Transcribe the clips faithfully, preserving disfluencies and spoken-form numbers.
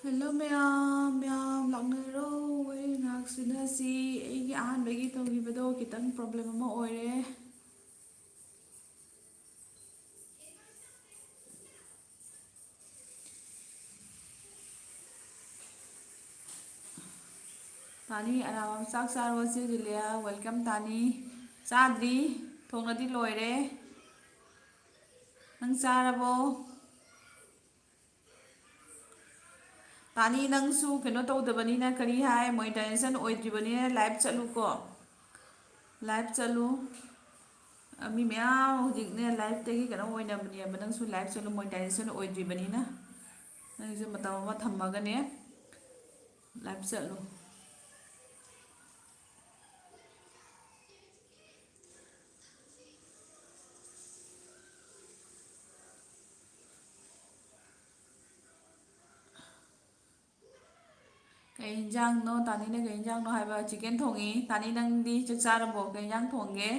Hello ꯃꯌꯥꯝ, ꯃꯌꯥꯝ ꯂꯥꯛꯅꯔꯣ꯫ ꯋꯥꯔꯤ ꯉꯥꯏꯍꯥꯛ ꯁꯨꯅꯁꯤ꯫ ꯑꯩꯒꯤ ꯑꯍꯥꯟꯕꯒꯤ ꯇꯧꯈꯤꯕꯗꯣ ꯈꯤꯇꯪ ꯄ꯭ꯔꯣꯕ꯭ꯂꯦꯝ ꯑꯃ ꯑꯣꯏꯔꯦ꯫ ꯇꯥꯅꯤ ꯑꯔꯥꯕꯝ, ꯆꯥꯛ ꯆꯥꯔꯕꯣ? ꯆꯦ ꯖꯨꯂꯤꯌꯥ, welcome ꯇꯥꯅꯤ꯫ ꯆꯥꯗ꯭ꯔꯤ, ꯊꯣꯡꯅꯗꯤ ꯂꯣꯏꯔꯦ꯫ ꯅꯪ ꯆꯥꯔꯕꯣ? ꯇꯥꯅꯤ, ꯅꯪꯁꯨ ꯀꯩꯅꯣ ꯇꯧꯗꯕꯅꯤꯅ, ꯀꯔꯤ ꯍꯥꯏ, ꯃꯣꯅꯤꯇꯥꯏꯖꯦꯁꯟ ꯑꯣꯏꯗ꯭ꯔꯤꯕꯅꯤꯅ ꯂꯥꯏꯚ ꯆꯠꯂꯨꯀꯣ꯫ ꯂꯥꯏꯚ ꯆꯠꯂꯨ꯫ ꯑ, ꯃꯤ ꯃꯌꯥꯝ ꯍꯧꯖꯤꯛꯅꯦ ꯂꯥꯏꯚꯇꯒꯤ ꯀꯩꯅꯣ ꯑꯣꯏꯅꯕꯅꯦꯕ꯫ ꯅꯪꯁꯨ ꯂꯥꯏꯚ ꯆꯠꯂꯨ, ꯃꯣꯅꯤꯇꯥꯏꯖꯦꯁꯟ ꯑꯣꯏꯗ꯭ꯔꯤꯕꯅꯤꯅ꯫ ꯅꯪꯁꯨ ꯃꯇꯝ ꯑꯃ ꯊꯝꯃꯒꯅꯦ ꯂꯥꯏꯚ ꯆꯠꯂꯨ꯫ ꯀꯩ ꯌꯦꯟꯖꯥꯡꯅꯣ? ꯇꯥꯅꯤꯅ ꯀꯩ ꯌꯦꯟꯖꯥꯡꯅꯣ ꯍꯥꯏꯕ? ꯆꯤꯀꯟ ꯊꯣꯡꯉꯤ꯫ ꯇꯥꯅꯤ, ꯅꯪꯗꯤ ꯆꯥꯛ ꯆꯥꯔꯕꯣ? ꯀꯩ ꯌꯦꯟꯖꯥꯡ ꯊꯣꯡꯒꯦ?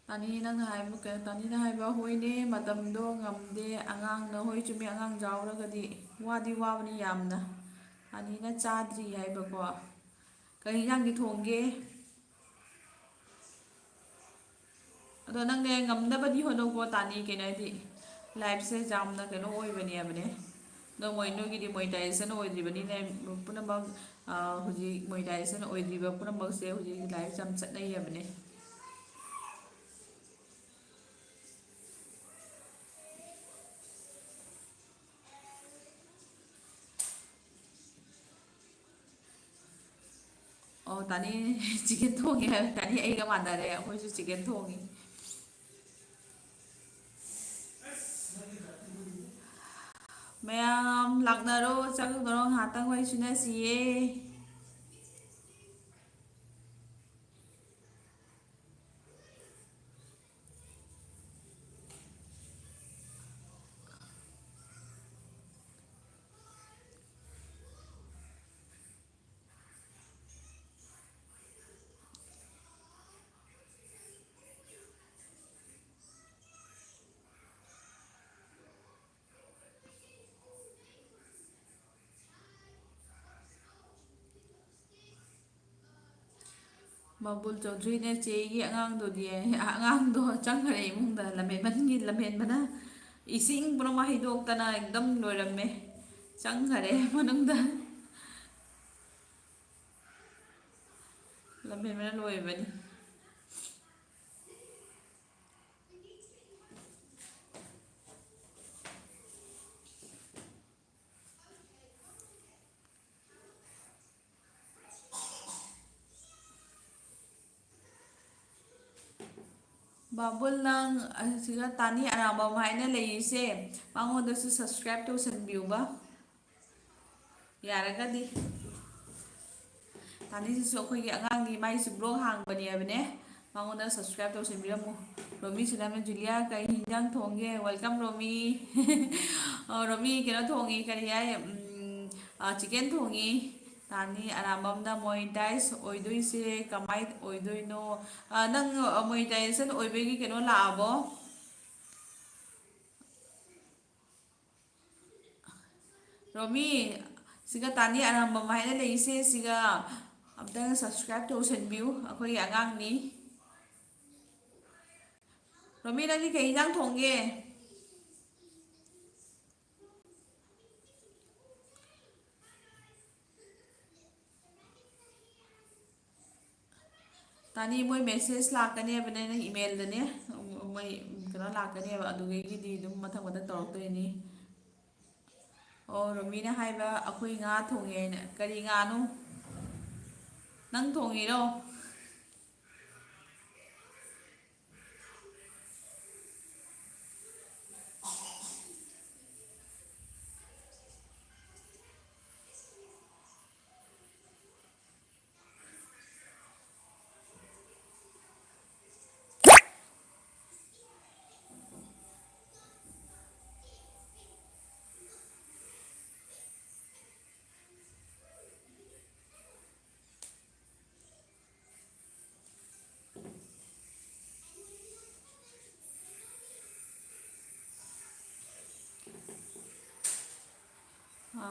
ꯇꯥꯅꯤ, ꯅꯪꯅ ꯍꯥꯏꯕ ꯀꯩꯅꯣ, ꯇꯥꯅꯤꯅ ꯍꯥꯏꯕ ꯍꯣꯏꯅꯦ, ꯃꯇꯝꯗꯣ ꯉꯝꯗꯦ꯫ ꯑꯉꯥꯡꯅ, ꯍꯣꯏ, ꯆꯨꯝꯃꯤ, ꯑꯉꯥꯡ ꯌꯥꯎꯔꯒꯗꯤ ꯋꯥꯗꯤ ꯋꯥꯕꯅꯤ ꯌꯥꯝꯅ꯫ ꯇꯥꯅꯤꯅ ꯆꯥꯗ꯭ꯔꯤ ꯍꯥꯏꯕꯀꯣ꯫ ꯀꯔꯤ ꯌꯦꯟꯖꯥꯡꯗꯤ ꯊꯣꯡꯒꯦ? ꯑꯗꯣ ꯅꯪꯅꯦ ꯉꯝꯅꯕꯗꯤ ꯍꯣꯠꯅꯧꯀꯣ, ꯇꯥꯅꯤ, ꯀꯩꯅꯣ ꯍꯥꯏꯗꯤ ꯂꯥꯏꯐꯁꯦ ꯌꯥꯝꯅ ꯀꯩꯅꯣ ꯑꯣꯏꯕꯅꯦ ꯍꯥꯏꯕꯅꯦ꯫ ꯑꯗꯣ ꯃꯣꯏ, ꯅꯣꯏꯒꯤꯗꯤ ꯃꯣꯅꯤꯇꯥꯏꯖꯦꯁꯟ ꯑꯣꯏꯗ꯭ꯔꯤꯕꯅꯤꯅ ꯄꯨꯝꯅꯃꯛ, ꯑ, ꯍꯧꯖꯤꯛ ꯃꯣꯅꯤꯇꯥꯏꯖꯦꯁꯟ ꯑꯣꯏꯗ꯭ꯔꯤꯕ ꯄꯨꯝꯅꯃꯛꯁꯦ ꯍꯧꯖꯤꯛ ꯂꯥꯏꯐ ꯌꯥꯝ ꯆꯠꯅꯩ ꯍꯥꯏꯕꯅꯦ꯫ ꯑꯣ, ꯇꯥꯅꯤ ꯆꯤꯀꯟ ꯊꯣꯡꯉꯦ ꯍꯥꯏꯕ꯫ ꯇꯥꯅꯤ ꯑꯩꯒ ꯃꯥꯟꯅꯔꯦ, ꯑꯩꯈꯣꯏꯁꯨ ꯆꯤꯀꯟ ꯊꯣꯡꯉꯤ꯫ ꯃꯌꯥꯝ ꯂꯥꯛꯅꯔꯣ, ꯆꯪꯉꯛꯅꯔꯣ, ꯉꯥꯏꯍꯥꯛꯇꯪ ꯋꯥꯔꯤ ꯁꯨꯅꯁꯤꯌꯦ꯫ ꯃꯕꯨꯜ ꯆꯧꯙꯔꯤꯅ ꯆꯦꯒꯤ ꯑꯉꯥꯡꯗꯨꯗꯤ, ꯑꯉꯥꯡꯗꯣ ꯆꯪꯈ꯭ꯔꯦ ꯏꯃꯨꯡꯗ, ꯂꯝꯍꯦꯟꯃꯟꯒꯤ, ꯂꯝꯍꯦꯟꯕꯅ ꯏꯁꯤꯡ ꯄꯨꯝꯅꯃꯛ ꯍꯩꯗꯣꯛꯇꯅ ꯑꯦꯛꯗꯝ ꯂꯣꯏꯔꯝꯃꯦ, ꯆꯪꯈꯔꯦ ꯃꯅꯨꯡꯗ꯫ ꯂꯝꯍꯦꯟꯕꯅ ꯂꯣꯏꯕꯅꯤ꯫ ꯕꯥꯕꯨꯜ, ꯅꯪ ꯑꯁꯤꯒ ꯇꯥꯅꯤ ꯑꯔꯥꯝꯕꯝ ꯍꯥꯏꯅ ꯂꯩꯔꯤꯁꯦ, ꯃꯉꯣꯟꯗꯁꯨ subscribe ꯇꯧꯁꯟꯕꯤꯌꯨꯕ꯫ ꯌꯥꯔꯒꯗꯤ꯫ ꯇꯥꯅꯤꯁꯤꯁꯨ ꯑꯩꯈꯣꯏꯒꯤ ꯑꯉꯥꯡꯒꯤ, ꯃꯥꯏꯁꯨ blog ꯍꯥꯡꯕꯅꯦ ꯍꯥꯏꯕꯅꯦ, ꯃꯉꯣꯟꯗ subscribe ꯇꯧꯁꯟꯕꯤꯔꯝꯃꯨ꯫ ꯔꯣꯃꯤ ꯁꯤꯗꯅ ꯖꯨꯂꯤꯌꯥ ꯀꯩ ꯍꯤꯟꯖꯥꯡ ꯊꯣꯡꯒꯦ? Welcome ꯔꯣꯃꯤ꯫ ꯑꯣ, ꯔꯣꯃꯤ ꯀꯩꯅꯣ ꯊꯣꯡꯉꯤ, ꯀꯔꯤ ꯍꯥꯏ, ꯎꯝ, ꯑ, chicken ꯊꯣꯡꯉꯤ꯫ ꯇꯥꯅꯤ ꯑꯔꯥꯝꯕꯝꯅ monetize ꯑꯣꯏꯗꯣꯏꯁꯦ ꯀꯃꯥꯏ ꯑꯣꯏꯗꯣꯏꯅꯣ? ꯑ, ꯅꯪ, ꯑ, monetization ꯑꯣꯏꯕꯒꯤ ꯀꯩꯅꯣ ꯂꯥꯛꯑꯕꯣ? ꯔꯣꯃꯤ, ꯁꯤꯒ ꯇꯥꯅꯤ ꯑꯔꯥꯝꯕꯝ ꯍꯥꯏꯅ ꯂꯩꯔꯤꯁꯦ, ꯁꯤꯒ ꯑꯝꯇꯪ subscribe ꯇꯧꯁꯟꯕꯤꯌꯨ, ꯑꯩꯈꯣꯏꯒꯤ ꯑꯉꯥꯡꯅꯤ꯫ ꯔꯣꯃꯤ, ꯅꯪꯗꯤ ꯀꯩ ꯏꯟꯖꯥꯡ ꯊꯣꯡꯒꯦ? ꯇꯥꯅꯤ, ꯃꯣꯏ message ꯂꯥꯛꯀꯅꯦꯕꯅꯦ, ꯅꯪ emailꯗꯅꯦ, ꯃꯣꯏ ꯀꯩꯅꯣ ꯂꯥꯛꯀꯅꯦꯕ, ꯑꯗꯨꯗꯒꯤꯗꯤ ꯑꯗꯨꯝ ꯃꯊꯪ ꯃꯊꯪ ꯇꯧꯔꯛꯇꯣꯏꯅꯤ꯫ ꯑꯣ, ꯔꯣꯃꯤꯅ ꯍꯥꯏꯕ ꯑꯩꯈꯣꯏ ꯉꯥ ꯊꯣꯡꯉꯦ ꯍꯥꯏꯅ꯫ ꯀꯔꯤ ꯉꯥꯅꯣ? ꯅꯪ ꯊꯣꯡꯉꯤꯔꯣ?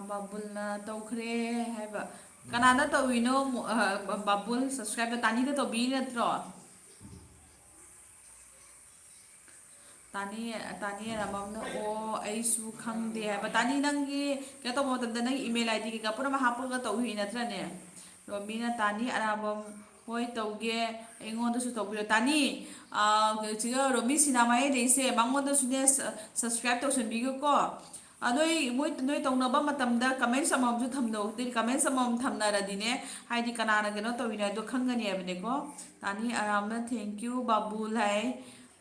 ꯕꯥꯕꯨꯜꯅ ꯇꯧꯈ꯭ꯔꯦ ꯍꯥꯏꯕ꯫ ꯀꯅꯥꯗ ꯇꯧꯔꯤꯅꯣ? ꯃꯣ-, ꯑ, ꯕꯥꯕꯨꯜ subscribe ꯇꯥꯅꯤꯗ ꯇꯧꯕꯤꯔꯤ ꯅꯠꯇ꯭ꯔꯣ? ꯇꯥꯅꯤ, ꯇꯥꯅꯤ ꯑꯔꯥꯕꯝꯅ, "ꯑꯣ, ꯑꯩꯁꯨ ꯈꯪꯗꯦ" ꯍꯥꯏꯕ꯫ ꯇꯥꯅꯤ, ꯅꯪꯒꯤ ꯀꯩꯅꯣ ꯇꯧꯕ ꯃꯇꯝꯗ ꯅꯪꯒꯤ email ID ꯀꯩꯀꯥ ꯄꯨꯝꯅꯃꯛ ꯍꯥꯞꯄꯒ ꯇꯧꯈꯤ ꯅꯠꯇ꯭ꯔꯅꯦ? ꯔꯣꯃꯤꯅ, "ꯇꯥꯅꯤ ꯑꯔꯥꯕꯝ ꯍꯣꯏ ꯇꯧꯒꯦ, ꯑꯩꯉꯣꯟꯗꯁꯨ ꯇꯧꯕꯤꯔꯣ"꯫ ꯇꯥꯅꯤ, ꯑ, ꯍꯧꯖꯤꯛꯀ ꯔꯣꯃꯤ ꯁꯤꯅꯥ ꯃꯌꯥꯏꯗꯩꯁꯦ, ꯃꯉꯣꯟꯗꯁꯨꯅꯦ ꯁ-, subscribe ꯇꯧꯁꯟꯕꯤꯒꯦꯀꯣ꯫ ꯑ, ꯅꯣꯏ, ꯃꯣꯏ, ꯅꯣꯏ ꯇꯧꯅꯕ ꯃꯇꯝꯗ comments ꯑꯃꯃꯝꯁꯨ ꯊꯝꯅꯧ꯫ ꯀꯩ comments ꯑꯃꯃꯝ ꯊꯝꯅꯔꯗꯤꯅꯦ, ꯍꯥꯏꯗꯤ ꯀꯅꯥꯅ ꯀꯩꯅꯣ ꯇꯧꯔꯤꯅꯣ ꯍꯥꯏꯗꯣ ꯈꯪꯒꯅꯤ ꯍꯥꯏꯕꯅꯦꯀꯣ꯫ ꯇꯥꯅꯤ ꯑꯔꯥꯝꯅ "Thank you, ꯕꯥꯕꯨꯜ" ꯍꯥꯏ꯫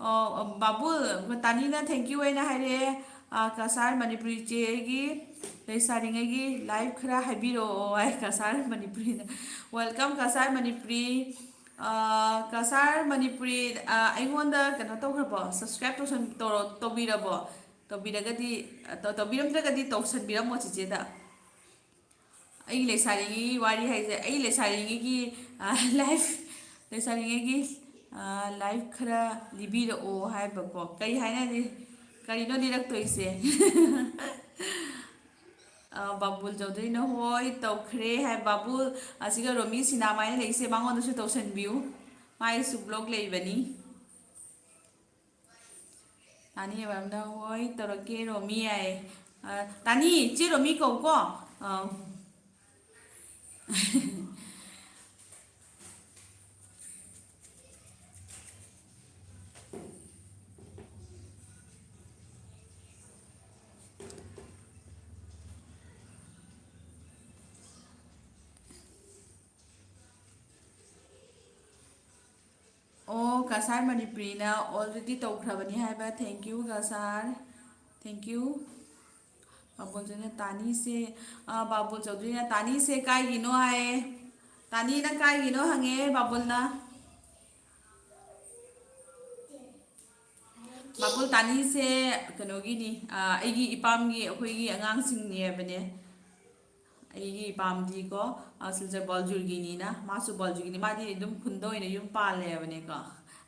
ꯑꯣ, ꯑ, ꯕꯥꯕꯨꯜ, ꯇꯥꯅꯤꯅ "Thank you" ꯍꯥꯏꯅ ꯍꯥꯏꯔꯛꯑꯦ꯫ ꯑ, ꯀꯁꯥꯔ ꯃꯅꯤꯄꯨꯔꯤ ꯆꯦꯒꯤ ꯂꯩꯁꯥꯔꯤꯉꯩꯒꯤ life ꯈꯔ ꯍꯥꯏꯕꯤꯔꯛꯑꯣ ꯍꯥꯏ ꯀꯁꯥꯔ ꯃꯅꯤꯄꯨꯔꯤꯅ꯫ Welcome, ꯀꯁꯥꯔ ꯃꯅꯤꯄꯨꯔꯤ꯫ ꯑ, ꯀꯁꯥꯔ ꯃꯅꯤꯄꯨꯔꯤ, ꯑ, ꯑꯩꯉꯣꯟꯗ ꯀꯩꯅꯣ ꯇꯧꯈ꯭ꯔꯕꯣ? Subscribe ꯇꯧꯁꯟ-, ꯇꯧꯔ-, ꯇꯧꯕꯤꯔꯕꯣ? ꯇꯧꯕꯤꯔꯒꯗꯤ, ꯑ, ꯇꯧ-, ꯇꯧꯕꯤꯔꯝꯗ꯭ꯔꯒꯗꯤ ꯇꯧꯁꯟꯕꯤꯔꯝꯃꯣ ꯆꯤꯆꯦꯗ꯫ ꯑꯩꯒꯤ ꯂꯩꯁꯥꯔꯤꯉꯩꯒꯤ ꯋꯥꯔꯤ ꯍꯥꯏꯁꯦ, ꯑꯩ ꯂꯩꯁꯥꯔꯤꯉꯩꯒꯤ, ꯑ, life, ꯂꯩꯁꯥꯔꯤꯉꯩꯒꯤ, ꯑ, life ꯈꯔ ꯂꯤꯕꯤꯔꯛꯑꯣ ꯍꯥꯏꯕꯀꯣ꯫ ꯀꯔꯤ ꯍꯥꯏꯅꯗꯤ, ꯀꯔꯤꯅꯣ ꯂꯤꯔꯛꯇꯣꯏꯁꯦ? ꯑ, ꯕꯥꯕꯨꯜ ꯆꯧꯗ꯭ꯔꯤꯅ "ꯍꯣꯏ ꯇꯧꯈ꯭ꯔꯦ" ꯍꯥꯏ꯫ ꯕꯥꯕꯨꯜ, ꯑꯁꯤꯒ ꯔꯣꯃꯤ ꯁꯤꯅꯥ ꯃꯌꯥꯏ ꯂꯩꯁꯦ, ꯃꯉꯣꯟꯗꯁꯨ ꯇꯧꯁꯟꯕꯤꯌꯨ, ꯃꯥꯏꯁꯨ vlog ꯂꯩꯕꯅꯤ꯫ ꯇꯥꯅꯤ ꯑꯕ꯭ꯔꯥꯝꯅ "ꯍꯣꯏ ꯇꯧꯔꯛꯀꯦ ꯔꯣꯃꯤ" ꯍꯥꯏ꯫ ꯑ, ꯇꯥꯅꯤ, ꯆꯦ ꯔꯣꯃꯤ ꯀꯧꯀꯣ꯫ ꯑ꯫ ꯑꯣ, ꯀꯁꯥꯔ ꯃꯅꯤꯄꯨꯔꯤꯅ already ꯇꯧꯈ꯭ꯔꯕꯅꯤ ꯍꯥꯏꯕ꯫ Thank you, Cachar. Thank you꯫ ꯕꯥꯕꯨꯜꯁꯤꯅ ꯇꯥꯅꯤꯁꯦ, ꯑ, ꯕꯥꯕꯨꯜ ꯆꯧꯗ꯭ꯔꯤꯅ "ꯇꯥꯅꯤꯁꯦ ꯀꯥꯏꯒꯤꯅꯣ?" ꯍꯥꯏꯌꯦ꯫ ꯇꯥꯅꯤꯅ ꯀꯥꯏꯒꯤꯅꯣ ꯍꯪꯉꯦ ꯕꯥꯕꯨꯜꯅ꯫ ꯕꯥꯕꯨꯜ, ꯇꯥꯅꯤꯁꯦ ꯀꯩꯅꯣꯒꯤꯅꯤ, ꯑ, ꯑꯩꯒꯤ ꯏꯄꯥꯝꯒꯤ, ꯑꯩꯈꯣꯏꯒꯤ ꯑꯉꯥꯡꯁꯤꯡꯅꯦꯕꯅꯦ꯫ ꯑꯩꯒꯤ ꯏꯄꯥꯝꯗꯤꯀꯣ, ꯑ, ꯁꯤꯜꯆꯔ ꯕꯣꯜꯖꯨꯔꯒꯤꯅꯤꯅ, ꯃꯥꯁꯨ ꯕꯣꯜꯖꯨꯔꯒꯤꯅꯤ, ꯃꯥꯗꯤ ꯑꯗꯨꯝ ꯈꯨꯟꯗ ꯑꯣꯏꯅ ꯌꯨꯝ ꯄꯥꯜꯂꯦꯕꯅꯦꯀꯣ꯫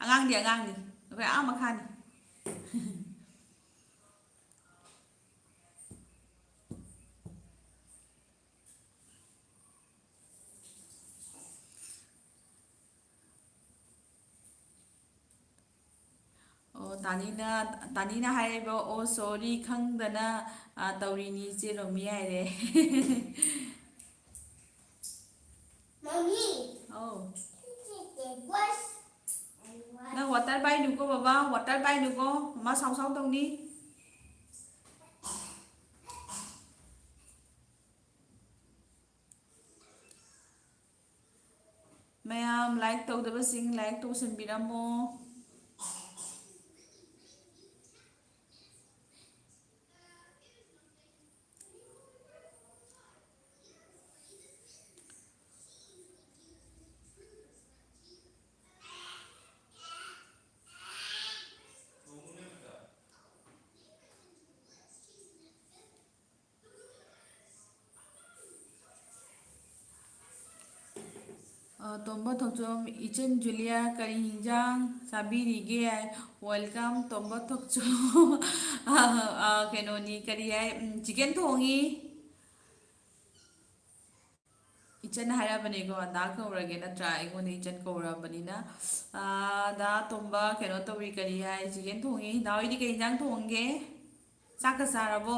ꯑꯉꯥꯡꯗꯤ ꯑꯉꯥꯡꯅꯤ, ꯑꯩꯈꯣꯏ ꯑꯥ ꯃꯈꯥꯅꯤ꯫ ꯇꯥꯅꯤꯅ, ꯇꯥꯅꯤꯅ ꯍꯥꯏꯔꯤꯕ, "ꯑꯣ, sorry, ꯈꯪꯗꯅ, ꯑ, ꯇꯧꯔꯤꯅꯤ, ꯏꯆꯦ ꯔꯣꯃꯤ" ꯍꯥꯏꯔꯦ꯫ ꯃꯃꯤ꯫ ꯑꯧ꯫ ꯁꯤꯁꯦ ꯋꯥꯁ꯫ ꯅꯪ water ꯄꯥꯏꯅꯨꯀꯣ ꯕꯕꯥ, water ꯄꯥꯏꯅꯨꯀꯣ, ꯃꯃꯥ ꯁꯥꯎ ꯁꯥꯎ ꯇꯧꯅꯤ꯫ ꯃꯌꯥꯝ like ꯇꯧꯗꯕꯁꯤꯡ like ꯇꯧꯁꯟꯕꯤꯔꯝꯃꯣ꯫ ꯑ, ꯇꯣꯝꯕ ꯊꯣꯛꯆꯣꯝ, ꯏꯆꯟ ꯖꯨꯂꯤꯌꯥ, ꯀꯔꯤ ꯍꯤꯟꯖꯥꯡ ꯆꯥꯕꯤꯔꯤꯒꯦ? Welcome, ꯇꯣꯝꯕ ꯊꯣꯛꯆꯣꯝ꯫ ꯑ, ꯑ, ꯀꯩꯅꯣꯅꯤ, ꯀꯔꯤ ꯍꯥꯏ, ꯎꯝ, chicken ꯊꯣꯡꯉꯤ꯫ ꯏꯆꯟꯅ ꯍꯥꯏꯔꯕꯅꯦꯀꯣ, "ꯗꯥ ꯀꯧꯔꯒꯦ" ꯅꯠꯇ꯭ꯔꯥ? ꯑꯩꯉꯣꯟꯗ ꯏꯆꯟ ꯀꯧꯔꯕꯅꯤꯅ꯫ ꯑ, ꯗꯥ ꯇꯣꯝꯕ ꯀꯩꯅꯣ ꯇꯧꯔꯤ, ꯀꯔꯤ ꯍꯥꯏ, chicken ꯊꯣꯡꯉꯤ꯫ ꯗꯥ ꯍꯣꯏꯗꯤ ꯀꯩ ꯍꯤꯟꯖꯥꯡ ꯊꯣꯡꯒꯦ? ꯆꯥꯛꯀ ꯆꯥꯔꯕꯣ?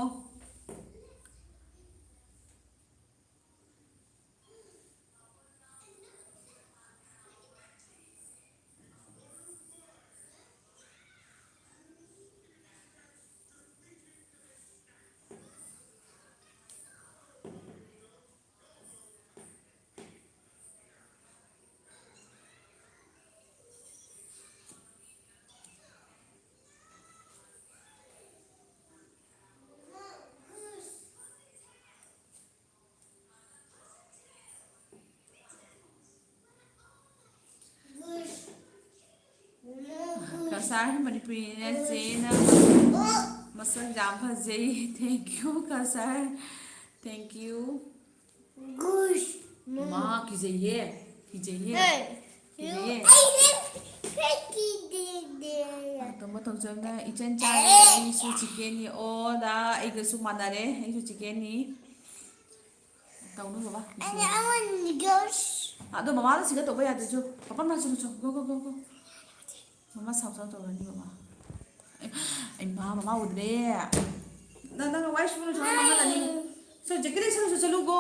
ꯀꯁꯥꯔ ꯃꯅꯤꯄꯨꯔꯤꯅ ꯆꯦꯅ ꯃꯁꯛ ꯌꯥꯝ ꯐꯖꯩ꯫ Thank you, Cachar. Thank you꯫ ꯃꯥ ꯀꯤꯖꯩꯌꯦ, ꯀꯤꯖꯩꯌꯦ, ꯀꯤꯖꯩꯌꯦ꯫ ꯇꯣꯝꯕ ꯊꯣꯡꯆꯝꯅ ꯏꯆꯟ ꯆꯥꯔꯦ, ꯑꯩꯁꯨ chickenꯅꯤ꯫ ꯑꯣ, ꯗꯥ ꯑꯩꯒꯁꯨ ꯃꯥꯟꯅꯔꯦ, ꯑꯩꯁꯨ chickenꯅꯤ꯫ ꯇꯧꯅꯨ ꯕꯕꯥ, ꯀꯤꯖꯩꯌꯦ꯫ ꯑꯗꯣ ꯃꯃꯥꯗ ꯁꯤꯒ ꯇꯧꯕ ꯌꯥꯗꯦ, ꯆꯣ꯫ ꯄꯥꯄꯥ ꯃꯅꯥꯛ ꯆꯠꯂꯨ, ꯆꯣ꯫ Go, go, go, go꯫ ꯃꯃꯥ ꯁꯥꯎ ꯁꯥꯎ ꯇꯧꯔꯅꯤ ꯕꯕꯥ꯫ ꯑꯩ ꯃꯥ ꯃꯃꯥ ꯎꯗ꯭ꯔꯦ꯫ ꯅꯪ ꯅꯪ ꯋꯥꯏ ꯁꯨꯕꯅ ꯁꯨꯃꯥꯏꯅ ꯃꯥꯡꯍꯜꯂꯅꯤ꯫ ꯁꯣ ꯖꯦꯀꯦꯠ ꯂꯩꯁꯜꯂꯨ ꯆꯠꯂꯨꯀꯣ꯫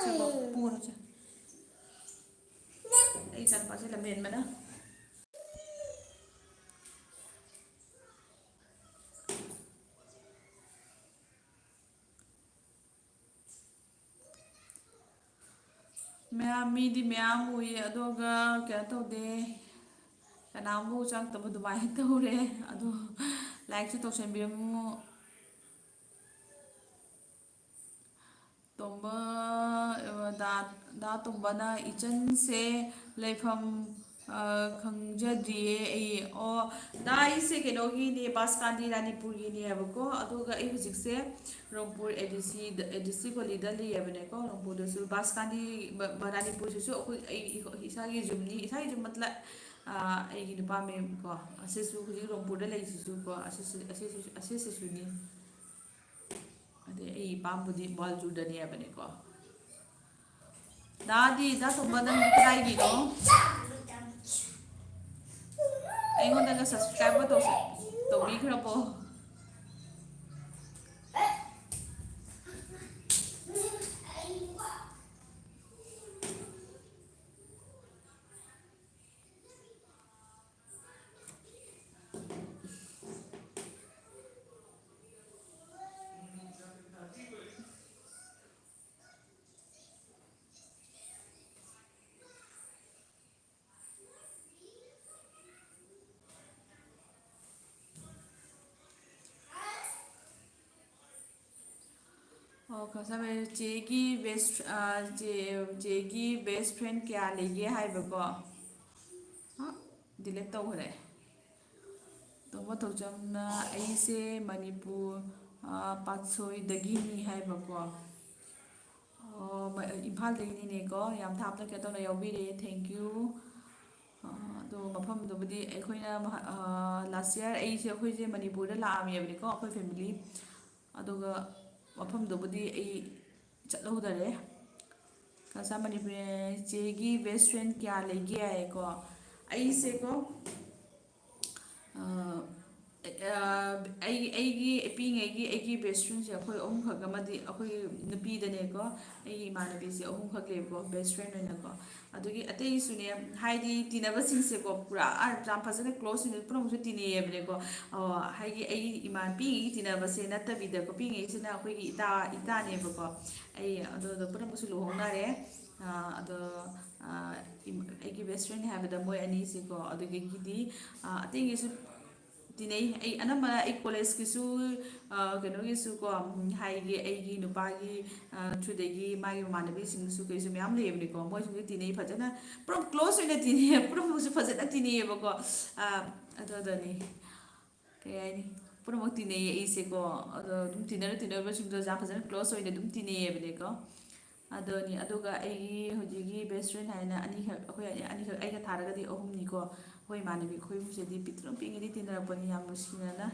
ꯁꯦ ꯀꯣ ꯄꯨꯔꯣ ꯁꯦ꯫ ꯑꯩ ꯏꯆꯥꯅꯨꯄꯥꯁꯦ ꯂꯝꯍꯦꯟꯕꯅ꯫ ꯃꯌꯥꯝ ꯃꯤꯗꯤ ꯃꯌꯥꯝ ꯎꯏ ꯑꯗꯨꯒ ꯀꯩꯅꯣ ꯇꯧꯗꯦ꯫ ꯀꯅꯥꯝꯕꯨ ꯆꯪꯉꯛꯇꯕ ꯑꯗꯨꯃꯥꯏꯅ ꯇꯧꯔꯦ꯫ ꯑꯗꯣ ꯂꯥꯏꯛꯁꯨ ꯇꯧꯁꯟꯕꯤꯔꯝꯃꯨ꯫ ꯇꯣꯝꯕ, ꯑ, ꯗꯥ, ꯗꯥ ꯇꯣꯝꯕꯅ ꯏꯆꯟꯁꯦ ꯂꯩꯐꯝ, ꯑ, ꯈꯪꯖꯗ꯭ꯔꯤꯌꯦ ꯑꯩ꯫ ꯑꯣ, ꯗꯥ ꯑꯩꯁꯦ ꯀꯩꯅꯣꯒꯤꯅꯦ, ꯕꯥꯁꯀꯥꯟꯗꯤ ꯔꯥꯅꯤꯄꯨꯔꯒꯤꯅꯦꯕꯀꯣ꯫ ꯑꯗꯨꯒ ꯑꯩ ꯍꯧꯖꯤꯛꯁꯦ ꯔꯣꯡꯄꯨꯔ ꯑꯦ ꯗꯤ ꯁꯤꯗ, ꯑꯦ ꯗꯤ ꯁꯤ ꯀꯣꯂꯤꯗ ꯂꯩꯌꯦꯕꯅꯦꯀꯣ꯫ ꯔꯣꯡꯄꯨꯔꯗꯁꯨ ꯕꯥꯁꯀꯥꯟꯗꯤ ꯕ-, ꯕ-, ꯔꯥꯅꯤꯄꯨꯔꯁꯤꯁꯨ ꯑꯩꯈꯣꯏ, ꯑꯩ ꯏꯁꯥꯒꯤ ꯌꯨꯝꯅꯤ, ꯏꯁꯥꯒꯤ ꯌꯨꯝ ꯃꯠꯂ-, ꯑ, ꯑꯩꯒꯤ ꯅꯨꯄꯥ ꯃꯌꯨꯝꯀꯣ꯫ ꯑꯁꯤꯁꯨ ꯍꯧꯖꯤꯛ ꯔꯣꯡꯄꯨꯔꯗ ꯂꯩꯁꯤꯁꯨꯀꯣ, ꯑꯁꯤꯁꯨ, ꯑꯁꯤꯁꯨ, ꯑꯁꯤꯁꯤꯁꯨꯅꯤ꯫ ꯑꯗꯩ ꯑꯩ ꯏꯄꯥꯝꯕꯨꯗꯤ ꯃꯣꯜꯖꯨꯗꯅꯤ ꯍꯥꯏꯕꯅꯤꯀꯣ꯫ ꯗꯥꯗꯤ, ꯗꯥ ꯇꯣꯝꯕ, ꯅꯪꯗꯤ ꯀꯗꯥꯏꯒꯤꯅꯣ? ꯑꯩꯉꯣꯟꯗꯒ subscribe ꯇꯧꯁ-, ꯇꯧꯕꯤꯈ꯭ꯔꯕꯣ? ꯑꯣ, ꯀꯁꯇꯃꯔ ꯆꯦꯒꯤ best, ꯑ, ꯆꯦ, ꯆꯦꯒꯤ best friend ꯀꯌꯥ ꯂꯩꯒꯦ ꯍꯥꯏꯕꯀꯣ? ꯑ, delete ꯇꯧꯈ꯭ꯔꯦ꯫ ꯇꯣꯝꯕ ꯊꯧꯖꯝꯅ ꯑꯩꯁꯦ ꯃꯅꯤꯄꯨꯔ, ꯑ, ꯄꯥꯠꯁꯣꯏꯗꯒꯤꯅꯤ ꯍꯥꯏꯕꯀꯣ꯫ ꯑꯣ, ꯃ-, ꯏꯝꯐꯥꯜꯗꯒꯤꯅꯤꯅꯦꯀꯣ꯫ ꯌꯥꯝ ꯊꯥꯞꯅ ꯀꯩꯅꯣ ꯇꯧꯅ ꯌꯥꯎꯕꯤꯔꯦ꯫ Thank you꯫ ꯑ, ꯑꯗꯣ ꯃꯐꯝꯗꯨꯕꯨꯗꯤ ꯑꯩꯈꯣꯏꯅ ꯃꯍ-, ꯑ, last year ꯑꯩꯁꯦ, ꯑꯩꯈꯣꯏꯁꯦ ꯃꯅꯤꯄꯨꯔꯗ ꯂꯥꯛꯑꯝꯃꯦꯕꯅꯤꯀꯣ, ꯑꯩꯈꯣꯏ family꯫ ꯑꯗꯨꯒ ꯃꯐꯝꯗꯨꯕꯨꯗꯤ ꯑꯩ ꯆꯠꯍꯧꯗꯔꯦ꯫ ꯀꯁꯥ ꯃꯅꯤꯄꯨꯔꯤ ꯆꯦꯒꯤ best friend ꯀꯌꯥ ꯂꯩꯒꯦ ꯍꯥꯏꯌꯦꯀꯣ꯫ ꯑꯩꯁꯦꯀꯣ, ꯑ, ꯑꯩ ꯑꯩꯒꯤ ꯄꯤꯛꯏꯉꯩꯒꯤ ꯑꯩꯒꯤ ꯕꯦꯁ ꯐ꯭ꯔꯦꯟꯁꯦ ꯑꯩꯈꯣꯏ ꯑꯍꯨꯝꯈꯛ ꯑꯃꯗꯤ ꯑꯩꯈꯣꯏ ꯅꯨꯄꯤꯗꯅꯦꯀꯣ꯫ ꯑꯩꯒꯤ ꯏꯃꯥꯟꯅꯕꯤꯁꯦ ꯑꯍꯨꯝꯈꯛ ꯂꯩꯌꯦꯕꯀꯣ, ꯕꯦꯁ ꯐ꯭ꯔꯦꯟ ꯑꯣꯏꯅꯀꯣ꯫ ꯑꯗꯨꯒꯤ ꯑꯇꯩꯁꯨꯅꯦ, ꯍꯥꯏꯗꯤ ꯇꯤꯟꯅꯕꯁꯤꯡꯁꯦꯀꯣ, ꯄꯨꯔꯥ ꯌꯥꯝ ꯐꯖꯅ ꯀ꯭ꯂꯣꯁ ꯑꯣꯏꯅ ꯄꯨꯝꯅꯃꯛꯁꯨ ꯇꯤꯟꯅꯩꯌꯦꯕꯅꯦꯀꯣ꯫ ꯑꯣ, ꯍꯥꯏꯗꯤ ꯑꯩꯒꯤ ꯏꯃꯥ ꯄꯤꯛꯏꯉꯩꯒꯤ ꯇꯤꯟꯅꯕꯁꯦ ꯅꯠꯇꯕꯤꯗꯀꯣ, ꯄꯤꯛꯏꯉꯩꯁꯤꯅ ꯑꯩꯈꯣꯏꯒꯤ ꯏꯇꯥ ꯏꯇꯥꯅꯦꯕꯀꯣ꯫ ꯑꯩ ꯑꯗꯣ ꯑꯗꯣ ꯄꯨꯝꯅꯃꯛꯁꯨ ꯂꯨꯍꯣꯡꯅꯔꯦ꯫ ꯑꯗꯣ ꯑꯩꯒꯤ ꯕꯦꯁ ꯐ꯭ꯔꯦꯟ ꯍꯥꯏꯕꯗ ꯃꯣꯏ ꯑꯅꯤꯁꯤꯀꯣ꯫ ꯑꯗꯨꯗꯒꯤꯗꯤ ꯑꯇꯩꯒꯤꯁꯨ ꯇꯤꯟꯅꯩ꯫ ꯑꯩ ꯑꯅꯝꯕꯅ ꯑꯩ ꯀꯣꯂꯦꯖꯀꯤꯁꯨ, ꯀꯩꯅꯣꯒꯤꯁꯨ ꯀꯣ, ꯍꯥꯏꯗꯤ ꯑꯩꯒꯤ ꯅꯨꯄꯥꯒꯤ ꯊ꯭ꯔꯨꯗꯒꯤ ꯃꯥꯒꯤ ꯃꯃꯥꯟꯅꯕꯤꯁꯤꯡꯁꯨ ꯀꯩꯁꯨ ꯃꯌꯥꯝ ꯂꯩꯌꯦꯕꯅꯤꯀꯣ꯫ ꯃꯣꯏꯁꯤꯡꯁꯨ ꯇꯤꯟꯅꯩ ꯐꯖꯅ, ꯄꯨꯔꯥ ꯀ꯭ꯂꯣꯁ ꯑꯣꯏꯅ ꯇꯤꯟꯅꯩ, ꯄꯨꯝꯅꯃꯛꯁꯨ ꯐꯖꯅ ꯇꯤꯟꯅꯩꯌꯦꯕꯀꯣ꯫ ꯑꯗꯨꯗꯅꯤ, ꯀꯩ ꯍꯥꯏꯅꯤ, ꯄꯨꯝꯅꯃꯛ ꯇꯤꯟꯅꯩꯌꯦ ꯑꯩꯁꯦꯀꯣ꯫ ꯑꯗꯣ ꯑꯗꯨꯝ ꯇꯤꯟꯅꯔ ꯇꯤꯟꯅꯔꯕꯁꯤꯡꯗꯣ ꯌꯥꯝ ꯐꯖꯅ ꯀ꯭ꯂꯣꯁ ꯑꯣꯏꯅ ꯑꯗꯨꯝ ꯇꯤꯟꯅꯩꯌꯦꯕꯅꯦꯀꯣ꯫ ꯑꯗꯨꯅꯤ꯫ ꯑꯗꯨꯒ ꯑꯩꯒꯤ ꯍꯧꯖꯤꯛꯀꯤ ꯕꯦꯁ ꯐ꯭ꯔꯦꯟ ꯍꯥꯏꯅ ꯑꯅꯤꯈꯛ, ꯑꯩꯈꯣꯏ ꯑꯅꯤꯈꯛ, ꯑꯩꯒ ꯊꯥꯔꯒꯗꯤ ꯑꯍꯨꯝꯅꯤꯀꯣ꯫ ꯑꯩꯈꯣꯏ ꯏꯃꯥꯟꯅꯕꯤ ꯑꯩꯈꯣꯏ ꯑꯍꯨꯝꯁꯤꯗꯤ ꯄꯤꯛꯇ꯭ꯔꯨ ꯄꯤꯛꯏꯉꯩꯗꯤ ꯇꯤꯟꯅꯔꯛꯄꯅꯤ, ꯌꯥꯝ ꯅꯨꯡꯁꯤꯅꯅ꯫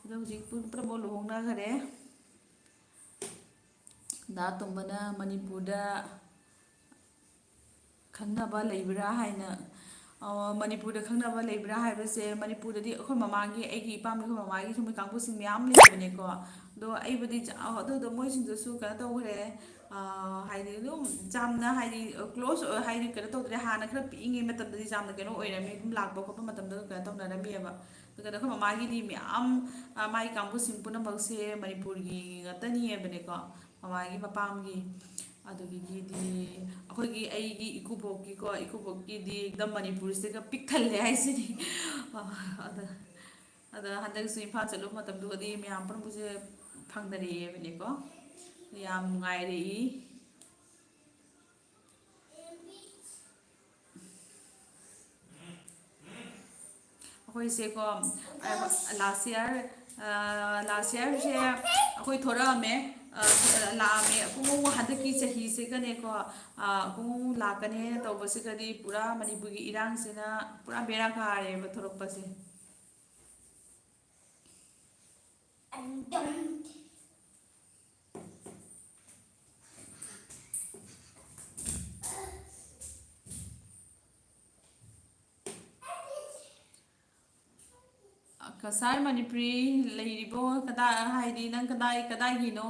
ꯑꯗꯣ ꯍꯧꯖꯤꯛ ꯄꯨ-, ꯄꯨꯝꯅꯃꯛ ꯂꯨꯍꯣꯡꯅꯈꯔꯦ꯫ ꯗꯥ ꯇꯣꯝꯕꯅ ꯃꯅꯤꯄꯨꯔꯗ ꯈꯪꯅꯕ ꯂꯩꯕ꯭ꯔꯥ ꯍꯥꯏꯅ, ꯑ, ꯃꯅꯤꯄꯨꯔꯗ ꯈꯪꯅꯕ ꯂꯩꯕ꯭ꯔꯥ ꯍꯥꯏꯕꯁꯦ, ꯃꯅꯤꯄꯨꯔꯗꯗꯤ ꯑꯩꯈꯣꯏ ꯃꯃꯥꯒꯤ, ꯑꯩꯒꯤ ꯏꯄꯥꯝꯒꯤ ꯑꯩꯈꯣꯏ ꯃꯃꯥꯒꯤ ꯁꯨꯝꯕ ꯀꯥꯡꯕꯨꯁꯤꯡ ꯃꯌꯥꯝ ꯂꯩꯕꯅꯦꯀꯣ꯫ ꯑꯗꯣ ꯑꯩꯕꯨꯗꯤ ꯆ-, ꯑ, ꯑꯗꯨꯗꯣ ꯃꯣꯏꯁꯤꯡꯗꯨꯁꯨ ꯀꯩꯅꯣ ꯇꯧꯈ꯭ꯔꯦ, ꯑ, ꯍꯥꯏꯗꯤ ꯑꯗꯨꯝ ꯌꯥꯝꯅ ꯍꯥꯏꯗꯤ ꯀ꯭ꯂꯣꯁ ꯑꯣꯏ-, ꯍꯥꯏꯗꯤ ꯀꯩꯅꯣ ꯇꯧꯗ꯭ꯔꯦ꯫ ꯍꯥꯟꯅ ꯈꯔ ꯄꯤꯛꯏꯉꯩ ꯃꯇꯝꯗꯗꯤ ꯌꯥꯝꯅ ꯀꯩꯅꯣ ꯑꯣꯏꯔꯝꯃꯤ, ꯑꯗꯨꯝ ꯂꯥꯛꯄ ꯈꯣꯠꯄ ꯃꯇꯝꯗ ꯀꯩꯅꯣ ꯇꯧꯅꯔꯝꯃꯤꯑꯕ꯫ ꯑꯗꯨꯒ ꯑꯩꯈꯣꯏ ꯃꯃꯥꯒꯤꯗꯤ ꯃꯌꯥꯝ, ꯑ, ꯃꯥꯒꯤ ꯀꯥꯡꯕꯨꯁꯤꯡ ꯄꯨꯝꯅꯃꯛꯁꯦ ꯃꯅꯤꯄꯨꯔꯒꯤ ꯉꯥꯛꯇꯅꯤ ꯍꯥꯏꯕꯅꯦꯀꯣ, ꯃꯃꯥꯒꯤ ꯃꯄꯥꯝꯒꯤ꯫ ꯑꯗꯨꯗꯒꯤꯗꯤ ꯑꯩꯈꯣꯏꯒꯤ, ꯑꯩꯒꯤ ꯏꯀꯨꯕꯣꯛꯀꯤꯀꯣ, ꯏꯀꯨꯕꯣꯛꯀꯤꯗꯤ ꯑꯦꯛꯗꯝ ꯃꯅꯤꯄꯨꯔꯁꯤꯒ ꯄꯤꯛ ꯊꯜꯂꯦ ꯍꯥꯏꯁꯤꯅꯤ꯫ ꯑꯗ, ꯑꯗ ꯍꯟꯗꯛꯁꯨ ꯏꯝꯐꯥꯜ ꯆꯠꯂꯨꯕ ꯃꯇꯝꯗꯨꯒꯗꯤ ꯃꯌꯥꯝ ꯄꯨꯝꯅꯃꯛꯁꯦ ꯊꯦꯡꯅꯔꯛꯑꯦꯕꯅꯦꯀꯣ꯫ ꯌꯥꯝ ꯅꯨꯡꯉꯥꯏꯔꯛꯏ꯫ ꯑꯩꯈꯣꯏꯁꯦꯀꯣ, ꯂꯥꯁ ꯏꯌꯥꯔ, ꯂꯥꯁ ꯏꯌꯥꯔꯁꯦ ꯑꯩꯈꯣꯏ ꯊꯣꯔꯛꯑꯝꯃꯦ, ꯂꯥꯛꯑꯝꯃꯦ꯫ ꯑꯕꯨꯡꯉꯣ ꯍꯟꯗꯛꯀꯤ ꯆꯍꯤꯁꯤꯒꯅꯦꯀꯣ, ꯑꯕꯨꯡꯉꯣ ꯂꯥꯛꯀꯅꯤ ꯍꯥꯏꯅ ꯇꯧꯕꯁꯤꯒꯗꯤ ꯄꯨꯔꯥ ꯃꯅꯤꯄꯨꯔꯒꯤ ꯏꯔꯥꯡꯁꯤꯅ ꯄꯨꯔꯥ ꯕꯦꯔꯥ ꯀꯥꯔꯦꯕ ꯊꯣꯔꯛꯄꯁꯦ꯫ ꯀꯁꯥꯔ ꯃꯅꯤꯄꯨꯔꯤ ꯂꯩꯔꯤꯕꯣ? ꯀꯗꯥꯏ, ꯍꯥꯏꯗꯤ ꯅꯪ ꯀꯗꯥꯏ, ꯀꯗꯥꯏꯒꯤꯅꯣ?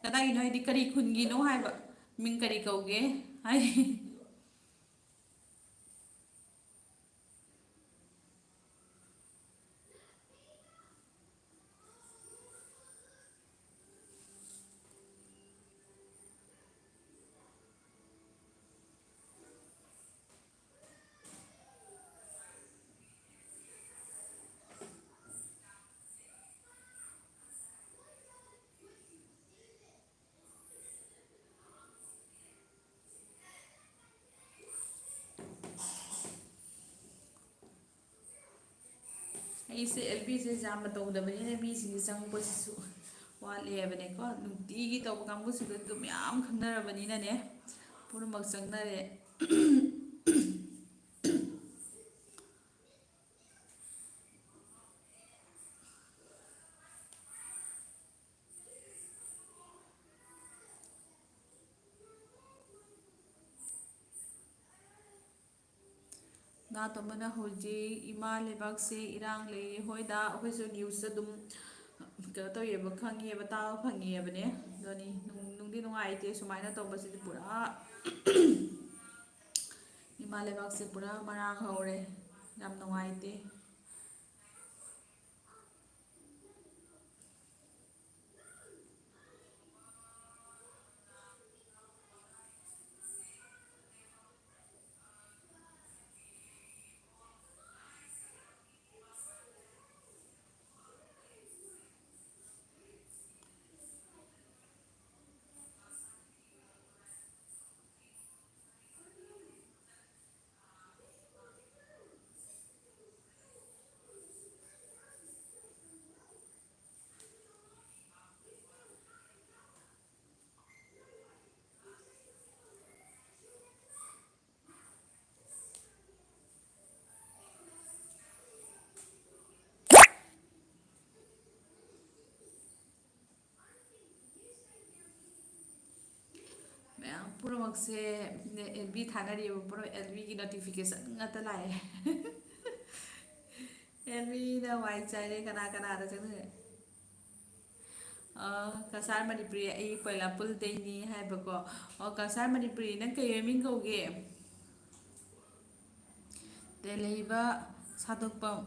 ꯀꯗꯥꯏꯒꯤꯅꯣ ꯍꯥꯏꯗꯤ ꯀꯔꯤ ꯈꯨꯟꯒꯤꯅꯣ ꯍꯥꯏꯕ? ꯃꯤꯡ ꯀꯔꯤ ꯀꯧꯒꯦ? ꯍꯥꯏ꯫ ꯑꯩꯁꯦ ꯑꯦꯜ ꯕꯤꯁꯦ ꯌꯥꯝꯅ ꯇꯧꯗꯕꯅꯤꯅ ꯃꯤꯁꯤꯡꯁꯦ ꯆꯪꯉꯛꯄꯁꯤꯁꯨ ꯋꯥꯠꯂꯦ ꯍꯥꯏꯕꯅꯦꯀꯣ꯫ ꯅꯨꯡꯇꯤꯒꯤ ꯇꯧꯕ ꯀꯥꯡꯕꯨꯁꯤꯡꯗꯣ ꯑꯗꯨꯝ ꯌꯥꯝ ꯈꯪꯅꯔꯕꯅꯤꯅꯅꯦ, ꯄꯨꯝꯅꯃꯛ ꯆꯪꯅꯔꯦ꯫ ꯅꯥꯇꯣꯝꯕꯅ ꯍꯧꯖꯤꯛ ꯏꯃꯥ ꯂꯩꯕꯥꯛꯁꯦ ꯏꯔꯥꯡ ꯂꯩꯔꯤ꯫ ꯍꯣꯏꯗ, ꯑꯩꯈꯣꯏꯁꯨ ꯅ꯭ꯌꯨꯁꯇ ꯑꯗꯨꯝ ꯀꯩꯅꯣ ꯇꯧꯋꯦꯕ, ꯈꯪꯉꯦꯕ, ꯇꯥꯕ ꯐꯪꯉꯦꯕꯅꯦ꯫ ꯑꯗꯨꯅꯤ, ꯅꯨꯡ-, ꯅꯨꯡꯗꯤ ꯅꯨꯡꯉꯥꯏꯇꯦ ꯁꯨꯃꯥꯏꯅ ꯇꯧꯕꯁꯤꯗꯤ꯫ ꯄꯨꯔꯥ ꯏꯃꯥ ꯂꯩꯕꯥꯛꯁꯦ ꯄꯨꯔꯥ ꯃꯔꯥꯡ ꯍꯧꯔꯦ꯫ ꯌꯥꯝ ꯅꯨꯡꯉꯥꯏꯇꯦ꯫ ꯃꯌꯥꯝ ꯄꯨꯝꯅꯃꯛꯁꯦ ꯑꯦꯜ ꯕꯤ ꯊꯥꯅꯔꯤꯕ ꯄꯨꯝꯅꯃꯛ ꯑꯦꯜ ꯕꯤꯒꯤ ꯅꯣꯇꯤꯐꯤꯀꯦꯁꯟ ꯉꯥꯛꯇ ꯂꯥꯛꯑꯦ꯫ ꯑꯦꯜꯃꯤꯅ ꯋꯥꯏ ꯆꯥꯏꯔꯦ꯫ ꯀꯅꯥ ꯀꯅꯥꯗ ꯆꯪꯗꯣꯏꯅꯣ? ꯑ, ꯀꯁꯥꯔ ꯃꯅꯤꯄꯨꯔꯤ, ꯑꯩ ꯄꯣꯏꯂꯥꯄꯨꯜꯗꯩꯅꯤ ꯍꯥꯏꯕꯀꯣ꯫ ꯑꯣ, ꯀꯁꯥꯔ ꯃꯅꯤꯄꯨꯔꯤ, ꯅꯪ ꯀꯩ ꯃꯃꯤꯡ ꯀꯧꯒꯦ? ꯇꯦꯜꯍꯩꯕ ꯁꯥꯗꯣꯛꯄꯝ,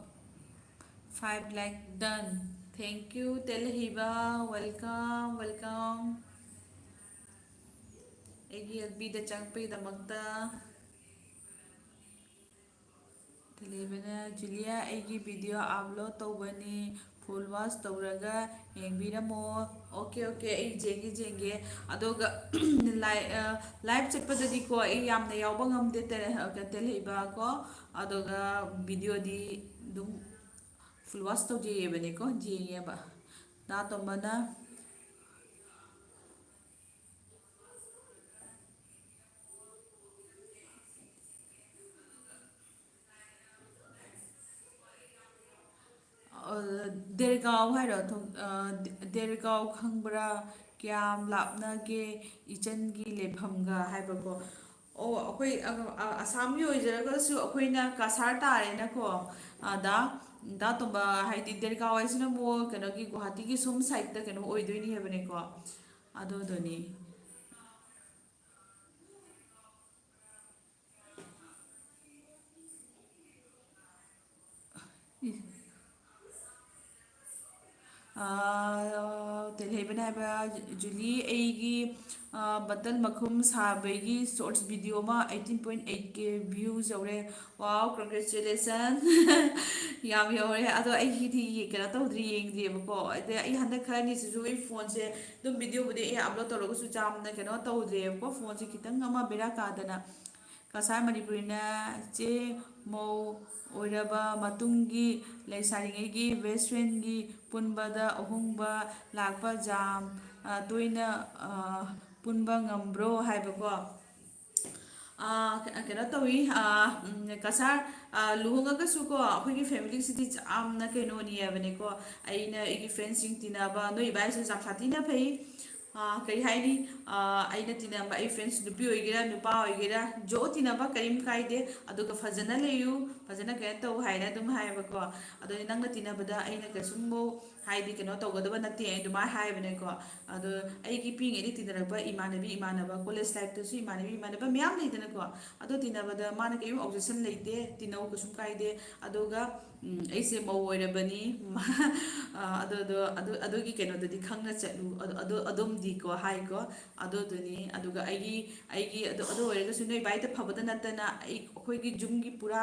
five like done. Thank you, ꯇꯦꯜꯍꯩꯕ, welcome, welcome꯫ ꯑꯩꯒꯤ ꯑꯦꯜ ꯕꯤꯗ ꯆꯪꯉꯛꯄꯒꯤꯗꯃꯛꯇ꯫ ꯇꯦꯜꯍꯩꯕꯅ, "ꯖꯨꯂꯤꯌꯥ, ꯑꯩꯒꯤ ꯚꯤꯗꯤꯑꯣ ꯑꯞꯂꯣꯗ ꯇꯧꯕꯅꯤ, ꯐꯨꯜ ꯋꯥꯆ ꯇꯧꯔꯒ ꯌꯦꯡꯕꯤꯔꯝꯃꯣ"꯫ ꯑꯣꯀꯦ, ꯑꯣꯀꯦ, ꯑꯩ ꯌꯦꯡꯒꯦ, ꯌꯦꯡꯒꯦ꯫ ꯑꯗꯨꯒ ꯂꯥꯏ-, ꯑ, ꯂꯥꯏꯚ ꯆꯠꯄꯗꯗꯤꯀꯣ, ꯑꯩ ꯌꯥꯝꯅ ꯌꯥꯎꯕ ꯉꯝꯗꯦ, ꯇꯦꯜ-, ꯑ, ꯇꯦꯜꯍꯩꯕ ꯀꯣ꯫ ꯑꯗꯨꯒ ꯚꯤꯗꯤꯑꯣꯗꯤ ꯑꯗꯨꯝ ꯐꯨꯜ ꯋꯥꯆ ꯇꯧꯖꯩꯑꯕꯅꯦꯀꯣ, ꯌꯦꯡꯉꯦꯕ꯫ ꯗꯥ ꯇꯣꯝꯕꯅ ꯑ, ꯗꯦꯔꯒꯥꯎ ꯍꯥꯏꯔꯣ? ꯊꯣꯡ-, ꯑ, ꯗꯦ-, ꯗꯦꯔꯒꯥꯎ ꯈꯪꯕ꯭ꯔꯥ? ꯀꯌꯥꯝ ꯂꯥꯞꯅꯒꯦ ꯏꯆꯟꯒꯤ ꯂꯩꯐꯝꯒ ꯍꯥꯏꯕꯀꯣ? ꯑꯣ, ꯑꯩꯈꯣꯏ, ꯑ, ꯑ, ꯑꯁꯥꯝꯒꯤ ꯑꯣꯏꯖꯔꯒꯁꯨ ꯑꯩꯈꯣꯏꯅ ꯀꯁꯥꯔ ꯇꯥꯔꯦꯅꯀꯣ꯫ ꯑꯗ, ꯗꯥ ꯇꯣꯝꯕ, ꯍꯥꯏꯗꯤ ꯗꯦꯔꯒꯥꯎ ꯍꯥꯏꯁꯤꯅ ꯑꯃꯨꯛ ꯀꯩꯅꯣꯒꯤ, ꯒꯨꯋꯥꯍꯥꯇꯤꯒꯤ ꯁꯣꯝ ꯁꯥꯏꯠꯇ ꯀꯩꯅꯣ ꯑꯣꯏꯗꯣꯏꯅꯤ ꯍꯥꯏꯕꯅꯦꯀꯣ꯫ ꯑꯗꯨꯗꯨꯅꯤ꯫ ꯑꯥ, ꯇꯦꯜꯍꯩꯕꯅ ꯍꯥꯏꯕ, "ꯖꯨꯂꯤ, ꯑꯩꯒꯤ, ꯑꯥ, ꯕꯇꯟ ꯃꯈꯨꯝ ꯁꯥꯕꯒꯤ ꯁꯣꯔꯠꯁ ꯚꯤꯗꯤꯑꯣ ꯑꯃ eighteen point eight K views ꯌꯧꯔꯦ꯫" Wow, congratulations! ꯌꯥꯝ ꯌꯧꯔꯦ꯫ ꯑꯗꯣ ꯑꯩꯒꯤꯗꯤ ꯀꯩꯅꯣ ꯇꯧꯗ꯭ꯔꯤ, ꯌꯦꯡꯗ꯭ꯔꯤꯑꯕꯀꯣ꯫ ꯑꯗꯩ ꯑꯩ ꯍꯟꯗꯛ ꯈꯔꯅꯤꯁꯤꯁꯨ ꯑꯩ ꯐꯣꯟꯁꯦ ꯑꯗꯨꯝ ꯚꯤꯗꯤꯑꯣꯕꯨꯗꯤ ꯑꯩ ꯑꯞꯂꯣꯗ ꯇꯧꯔꯒꯁꯨ ꯌꯥꯝꯅ ꯀꯩꯅꯣ ꯇꯧꯗ꯭ꯔꯦꯕꯀꯣ, ꯐꯣꯟꯁꯦ ꯈꯤꯇꯪ ꯑꯃ ꯕꯦꯔꯥ ꯀꯥꯗꯅ꯫ ꯀꯁꯥꯔ ꯃꯅꯤꯄꯨꯔꯤꯅ ꯆꯦ ꯃꯧ ꯑꯣꯏꯔꯕ ꯃꯇꯨꯡꯒꯤ ꯂꯩꯁꯥꯔꯤꯉꯩꯒꯤ ꯕꯦꯁ ꯐ꯭ꯔꯦꯟꯒꯤ ꯄꯨꯟꯕꯗ ꯑꯍꯣꯡꯕ ꯂꯥꯛꯄ ꯌꯥꯝ, ꯑ, ꯇꯣꯏꯅ, ꯑ, ꯄꯨꯟꯕ ꯉꯝꯕ꯭ꯔꯣ ꯍꯥꯏꯕꯀꯣ꯫ ꯑ, ꯀ-, ꯀꯩꯅꯣ ꯇꯧꯏ, ꯑ, ꯎꯝ, ꯀꯁꯥꯔ, ꯑ, ꯂꯨꯍꯣꯡꯉꯒꯁꯨꯀꯣ, ꯑꯩꯈꯣꯏꯒꯤ ꯐꯦꯃꯤꯂꯤꯁꯤꯗꯤ ꯌꯥꯝꯅ ꯀꯩꯅꯣꯅꯤ ꯍꯥꯏꯕꯅꯤꯀꯣ꯫ ꯑꯩꯅ ꯑꯩꯒꯤ ꯐ꯭ꯔꯦꯟꯁꯤꯡ ꯇꯤꯟꯅꯕ, ꯅꯣꯏ ꯏꯕꯥꯏꯁꯨ ꯌꯥꯝ ꯁꯥꯊꯤꯅ ꯐꯩ꯫ ꯑꯥ, ꯀꯩ ꯍꯥꯏꯅꯤ? ꯑꯥ, ꯑꯩꯅ ꯇꯤꯟꯅꯕ ꯑꯩ friends ꯅꯨꯄꯤ ꯑꯣꯏꯒꯦꯔꯥ, ꯅꯨꯄꯥ ꯑꯣꯏꯒꯦꯔꯥ, ꯖꯣ ꯇꯤꯟꯅꯕ ꯀꯔꯤꯝ ꯀꯥꯏꯗꯦ, ꯑꯗꯨꯒ ꯐꯖꯅ ꯂꯩꯌꯨ, ꯐꯖꯅ ꯀꯩꯅꯣ ꯇꯧ ꯍꯥꯏꯅ ꯑꯗꯨꯝ ꯍꯥꯏꯌꯦꯕꯀꯣ꯫ ꯑꯗꯨꯅꯤ, ꯅꯪꯅ ꯇꯤꯟꯅꯕꯗ ꯑꯩꯅ ꯀꯩꯁꯨꯝꯕꯨ ꯍꯥꯏꯗꯤ ꯀꯩꯅꯣ ꯇꯧꯒꯗꯕ ꯅꯠꯇꯦ, ꯑꯩ ꯑꯗꯨꯃꯥꯏꯅ ꯍꯥꯏꯕꯅꯦꯀꯣ꯫ ꯑꯗꯣ ꯑꯩꯒꯤ ꯄꯤꯛꯏꯉꯩꯗꯒꯤ ꯇꯤꯟꯅꯔꯛꯄ ꯏꯃꯥꯟꯅꯕꯤ ꯏꯃꯥꯟꯅꯕ, college lifeꯇꯁꯨ ꯏꯃꯥꯟꯅꯕꯤ ꯏꯃꯥꯟꯅꯕ ꯃꯌꯥꯝ ꯂꯩꯗꯅꯀꯣ꯫ ꯑꯗꯣ ꯇꯤꯟꯅꯕꯗ ꯃꯥꯅ ꯀꯔꯤꯝ objection ꯂꯩꯇꯦ, ꯇꯤꯟꯅꯧ ꯀꯩꯁꯨꯝ ꯀꯥꯏꯗꯦ꯫ ꯑꯗꯨꯒ ꯎꯝ, ꯑꯩꯁꯦ ꯃꯧ ꯑꯣꯏꯔꯕꯅꯤ꯫ ꯑ, ꯑꯗꯨ, ꯑꯗꯨ, ꯑꯗꯨ, ꯑꯗꯨꯒꯤ ꯀꯩꯅꯣꯗꯨꯗꯤ ꯈꯪꯅ ꯆꯠꯂꯨ꯫ ꯑꯗꯨ, ꯑꯗꯨ, ꯑꯗꯨꯝꯗꯤꯀꯣ ꯍꯥꯏꯀꯣ꯫ ꯑꯗꯨꯗꯨꯅꯤ꯫ ꯑꯗꯨꯒ ꯑꯩꯒꯤ, ꯑꯩꯒꯤ ꯑꯗꯨ, ꯑꯗꯨ ꯑꯣꯏꯔꯒꯁꯨ ꯅꯣꯏ ꯏꯕꯥꯏꯇ ꯐꯕꯗ ꯅꯠꯇꯅ ꯑꯩ, ꯑꯩꯈꯣꯏꯒꯤ ꯌꯨꯝꯒꯤ ꯄꯨꯔꯥ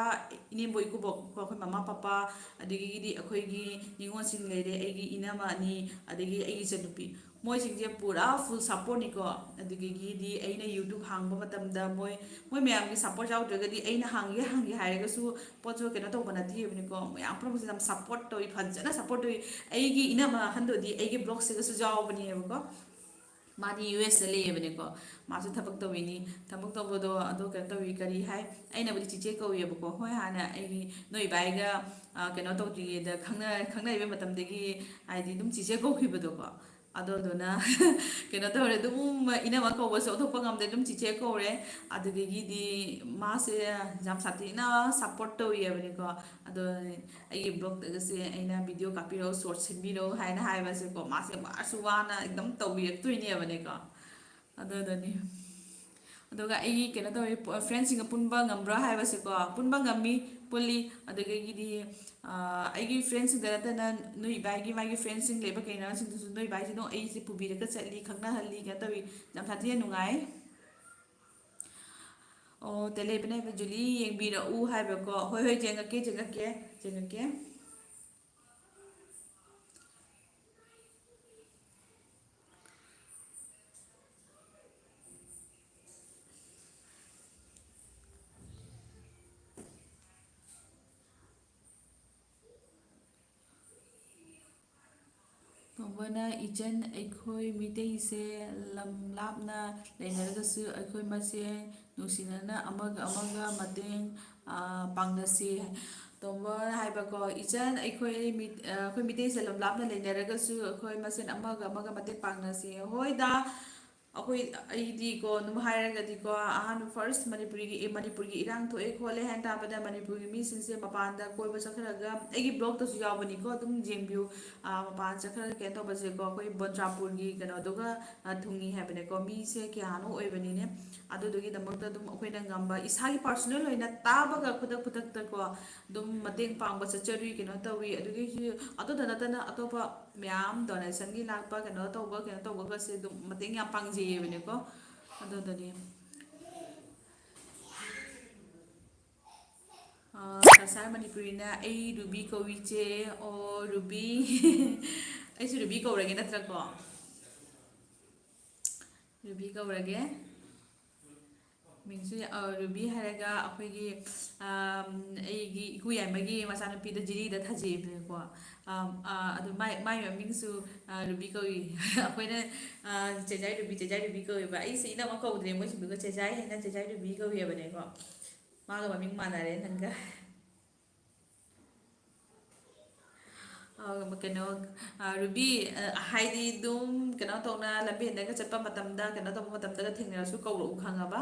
ꯏꯅꯦꯝꯕꯣꯛ ꯏꯀꯨꯕꯣꯛ ꯀꯣ, ꯑꯩꯈꯣꯏ ꯃꯃꯥ ꯄꯄꯥ, ꯑꯗꯒꯤꯗꯤ ꯑꯩꯈꯣꯏꯒꯤ ꯅꯤꯉꯣꯜꯁꯤꯡ ꯂꯩꯔꯦ, ꯑꯩꯒꯤ ꯏꯅꯝꯃ ꯑꯅꯤ, ꯑꯗꯒꯤ ꯑꯩꯒꯤ ꯏꯆꯟꯅꯨꯄꯤ, ꯃꯣꯏꯁꯤꯡꯁꯦ ꯄꯨꯔꯥ full supportꯅꯤꯀꯣ꯫ ꯑꯗꯨꯗꯒꯤꯗꯤ ꯑꯩꯅ YouTube ꯍꯥꯡꯕ ꯃꯇꯝꯗ ꯃꯣꯏ, ꯃꯣꯏ ꯃꯌꯥꯝꯒꯤ support ꯌꯥꯎꯗ꯭ꯔꯒꯗꯤ ꯑꯩꯅ ꯍꯥꯡꯒꯦ ꯍꯥꯡꯒꯦ ꯍꯥꯏꯔꯒꯁꯨ ꯄꯣꯠꯁꯨ ꯀꯩꯅꯣ ꯇꯧꯕ ꯅꯠꯇꯦꯕꯅꯤꯀꯣ꯫ ꯃꯌꯥꯝ ꯄꯨꯝꯅꯃꯛꯁꯦ ꯌꯥꯝ support ꯇꯧꯏ, ꯐꯖꯅ support ꯇꯧꯏ꯫ ꯑꯩꯒꯤ ꯏꯅꯝꯃ ꯑꯍꯟꯗꯨꯗꯤ ꯑꯩꯒꯤ vlogꯁꯤꯒꯁꯨ ꯌꯥꯎꯕꯅꯦꯕꯀꯣ꯫ ꯃꯥꯗꯤ U Sꯇ ꯂꯩꯌꯦꯕꯅꯦꯀꯣ꯫ ꯃꯥꯁꯨ ꯊꯕꯛ ꯇꯧꯏꯅꯤ꯫ ꯊꯕꯛ ꯇꯧꯕꯗꯣ ꯑꯗꯣ ꯀꯩꯅꯣ ꯇꯧꯏ, ꯀꯔꯤ ꯍꯥꯏ, ꯑꯩꯅꯕꯨꯗꯤ ꯆꯤꯆꯦ ꯀꯧꯏꯌꯦꯕꯀꯣ꯫ ꯍꯣꯏ, ꯍꯥꯟꯅ ꯑꯩꯒꯤ ꯅꯣꯏ ꯏꯕꯥꯏꯒ, ꯑ, ꯀꯩꯅꯣ ꯇꯧꯗ꯭ꯔꯤꯉꯩꯗ, ꯈꯪꯅ-, ꯈꯪꯅꯔꯤꯕ ꯃꯇꯝꯗꯒꯤ ꯍꯥꯏꯗꯤ ꯑꯗꯨꯝ ꯆꯤꯆꯦ ꯀꯧꯈꯤꯕꯗꯣꯀꯣ꯫ ꯑꯗꯨꯗꯨꯅ ꯀꯩꯅꯣ ꯇꯧꯔꯦ, ꯑꯗꯨꯝ ꯏꯅꯝꯃ ꯀꯧꯕꯁꯨ ꯑꯣꯟꯊꯣꯛꯄ ꯉꯝꯗꯦ, ꯑꯗꯨꯝ ꯆꯤꯆꯦ ꯀꯧꯔꯦ꯫ ꯑꯗꯨꯗꯒꯤꯗꯤ ꯃꯥꯁꯦ ꯌꯥꯝ ꯁꯥꯊꯤꯅ support ꯇꯧꯏꯌꯦꯕꯅꯤꯀꯣ꯫ ꯑꯗꯣ ꯑꯩꯒꯤ vlogꯇꯒꯁꯦ ꯑꯩꯅ video ꯀꯥꯞꯄꯤꯔꯛꯑꯣ, short ꯁꯦꯝꯕꯤꯔꯛꯑꯣ ꯍꯥꯏꯅ ꯍꯥꯏꯕꯁꯦꯀꯣ, ꯃꯥꯁꯦ ꯋꯥꯔꯁꯨ ꯋꯥꯅ ꯑꯗꯨꯝ ꯇꯧꯕꯤꯔꯛꯇꯣꯏꯅꯦꯕꯅꯦꯀꯣ꯫ ꯑꯗꯨꯗꯨꯅꯤ꯫ ꯑꯗꯨꯒ ꯑꯩꯒꯤ ꯀꯩꯅꯣ ꯇꯧꯋꯤ, ꯄ-, friendꯁꯤꯡꯒ ꯄꯨꯟꯕ ꯉꯝꯕ꯭ꯔꯥ ꯍꯥꯏꯕꯁꯦꯀꯣ, ꯄꯨꯟꯕ ꯉꯝꯃꯤ, ꯄꯨꯜꯂꯤ꯫ ꯑꯗꯨꯗꯒꯤꯗꯤ, ꯑ, ꯑꯩꯒꯤ friendꯁꯤꯡꯗ ꯅꯠꯇꯅ ꯅꯣꯏ ꯏꯕꯥꯏꯒꯤ ꯃꯥꯒꯤ friendꯁꯤꯡ ꯂꯩꯕ ꯀꯩꯅꯣꯁꯤꯡꯗꯨꯁꯨ ꯅꯣꯏ ꯏꯕꯥꯏꯁꯤ ꯑꯗꯨꯝ ꯑꯩꯁꯦ ꯄꯨꯕꯤꯔꯒ ꯆꯠꯂꯤ, ꯈꯪꯅꯍꯜꯂꯤ, ꯀꯩꯅꯣ ꯇꯧꯋꯤ, ꯌꯥꯝ ꯁꯥꯊꯤꯅ ꯅꯨꯡꯉꯥꯏ꯫ ꯑꯣ, ꯇꯦꯂꯦ ꯄꯦꯅꯦꯕ ꯖꯨꯂꯤ ꯌꯦꯡꯕꯤꯔꯛꯎ ꯍꯥꯏꯕꯀꯣ꯫ ꯍꯣꯏ, ꯍꯣꯏ, ꯌꯦꯡꯉꯛꯀꯦ, ꯌꯦꯡꯉꯛꯀꯦ, ꯌꯦꯡꯉꯛꯀꯦ꯫ ꯇꯣꯝꯕꯅ, "ꯏꯆꯟ, ꯑꯩꯈꯣꯏ ꯃꯤꯇꯩꯁꯦ ꯂꯝ ꯂꯥꯞꯅ ꯂꯩꯅꯔꯒꯁꯨ ꯑꯩꯈꯣꯏ ꯃꯁꯦꯟ ꯅꯨꯡꯁꯤꯅꯅ ꯑꯃꯒ ꯑꯃꯒ ꯃꯇꯦꯡ, ꯑ, ꯄꯥꯡꯅꯁꯤ"꯫ ꯇꯣꯝꯕ ꯍꯥꯏꯕꯀꯣ, "ꯏꯆꯟ, ꯑꯩꯈꯣꯏ ꯃꯤꯠ-, ꯑ, ꯑꯩꯈꯣꯏ ꯃꯤꯇꯩꯁꯦ ꯂꯝ ꯂꯥꯞꯅ ꯂꯩꯅꯔꯒꯁꯨ ꯑꯩꯈꯣꯏ ꯃꯁꯦꯟ ꯑꯃꯒ ꯑꯃꯒ ꯃꯇꯦꯡ ꯄꯥꯡꯅꯁꯤ"꯫ ꯍꯣꯏꯗ, ꯑꯩꯈꯣꯏ, ꯑꯩꯗꯤꯀꯣ, ꯑꯗꯨꯝ ꯍꯥꯏꯔꯒꯗꯤꯀꯣ, ꯑꯍꯥꯟꯕ first ꯃꯅꯤꯄꯨꯔꯤꯒꯤ, ꯑꯦ, ꯃꯅꯤꯄꯨꯔꯒꯤ ꯏꯔꯥꯡ ꯊꯣꯛꯑꯦ ꯈꯣꯠꯂꯦ ꯍꯥꯏꯅ ꯇꯥꯕꯗ ꯃꯅꯤꯄꯨꯔꯒꯤ ꯃꯤꯁꯤꯡꯁꯦ ꯃꯄꯥꯟꯗ ꯀꯣꯏꯕ ꯆꯠꯈ꯭ꯔꯒ, ꯑꯩꯒꯤ blogꯇꯁꯨ ꯌꯥꯎꯕꯅꯤꯀꯣ, ꯑꯗꯨꯝ ꯌꯦꯡꯕꯤꯌꯨ꯫ ꯑ, ꯃꯄꯥꯟ ꯆꯠꯈ꯭ꯔꯒ ꯀꯩꯅꯣ ꯇꯧꯕꯁꯦꯀꯣ, ꯑꯩꯈꯣꯏ ꯕꯣꯟꯆꯥꯄꯨꯔꯒꯤ ꯀꯩꯅꯣꯗꯨꯒ, ꯑ, ꯊꯨꯡꯉꯤ ꯍꯥꯏꯕꯅꯦꯀꯣ, ꯃꯤꯁꯦ ꯀꯌꯥꯅꯣ ꯑꯣꯏꯕꯅꯤꯅꯦ꯫ ꯑꯗꯨꯗꯨꯒꯤꯗꯃꯛꯇ ꯑꯗꯨꯝ ꯑꯩꯈꯣꯏꯅ ꯉꯝꯕ, ꯏꯁꯥꯒꯤ personal ꯑꯣꯏꯅ ꯇꯥꯕꯒ ꯈꯨꯗꯛ ꯈꯨꯗꯛꯇꯀꯣ ꯑꯗꯨꯝ ꯃꯇꯦꯡ ꯄꯥꯡꯕ ꯆꯠꯆꯔꯨꯏ, ꯀꯩꯅꯣ ꯇꯧꯏ꯫ ꯑꯗꯨꯗꯒꯤ ꯑꯗꯨꯗ ꯅꯠꯇꯅ ꯑꯇꯣꯞꯄ ꯃꯌꯥꯝ donationꯒꯤ ꯂꯥꯛꯄ, ꯀꯩꯅꯣ ꯇꯧꯕ, ꯀꯩꯅꯣ ꯇꯧꯕꯒꯁꯦ ꯑꯗꯨꯝ ꯃꯇꯦꯡ ꯌꯥꯝ ꯄꯥꯡꯖꯩꯌꯦꯕꯅꯦꯀꯣ꯫ ꯑꯗꯨꯗꯅꯤ꯫ ꯑꯥ, ꯁꯥꯁꯥꯏ ꯃꯅꯤꯄꯨꯔꯤꯅ "ꯑꯩ ꯔꯨꯕꯤ ꯀꯧꯏ ꯆꯦ"꯫ ꯑꯣ, ꯔꯨꯕꯤ꯫ ꯑꯩꯁꯨ ꯔꯨꯕꯤ ꯀꯧꯔꯒꯦ ꯅꯠꯇ꯭ꯔꯀꯣ? ꯔꯨꯕꯤ ꯀꯧꯔꯒꯦ꯫ ꯃꯤꯡꯁꯨ ꯌꯥ-, ꯑ, ꯔꯨꯕꯤ ꯍꯥꯏꯔꯒ ꯑꯩꯈꯣꯏꯒꯤ, ꯑꯝ, ꯑꯩꯒꯤ ꯏꯀꯨ ꯌꯥꯏꯃꯒꯤ ꯃꯆꯥꯅꯨꯄꯤꯗ ꯖꯤꯔꯤꯗ ꯊꯥꯖꯩꯑꯕꯀꯣ꯫ ꯑꯝ, ꯑ, ꯑꯗꯨ ꯃꯥꯏ, ꯃꯥꯏ ꯃꯃꯤꯡꯁꯨ, ꯑ, ꯔꯨꯕꯤ ꯀꯧꯏ꯫ ꯑꯩꯈꯣꯏꯅ, ꯑ, "ꯆꯦꯖꯥꯏ ꯔꯨꯕꯤ, ꯆꯦꯖꯥꯏ ꯔꯨꯕꯤ" ꯀꯧꯋꯦꯕ꯫ ꯑꯩꯁꯦ ꯏꯅꯝꯃ ꯀꯧꯗ꯭ꯔꯦ, ꯃꯣꯏꯁꯤꯡꯗꯨꯒ "ꯆꯦꯖꯥꯏ" ꯍꯥꯏꯅ "ꯆꯦꯖꯥꯏ ꯔꯨꯕꯤ" ꯀꯧꯋꯦꯕꯅꯦꯀꯣ꯫ ꯃꯥꯒ ꯃꯃꯤꯡ ꯃꯥꯟꯅꯔꯦ ꯅꯪꯒ꯫ ꯑ, ꯀꯩꯅꯣ, ꯑ, ꯔꯨꯕꯤ, ꯑ, ꯍꯥꯏꯗꯤ ꯑꯗꯨꯝ ꯀꯩꯅꯣ ꯇꯧꯅ ꯂꯝꯕꯦꯟꯗꯒ ꯆꯠꯄ ꯃꯇꯝꯗ, ꯀꯩꯅꯣ ꯇꯧꯕ ꯃꯇꯝꯗꯒ ꯊꯦꯡꯅꯔꯁꯨ ꯀꯧꯔꯛꯎ, ꯈꯪꯉꯕ?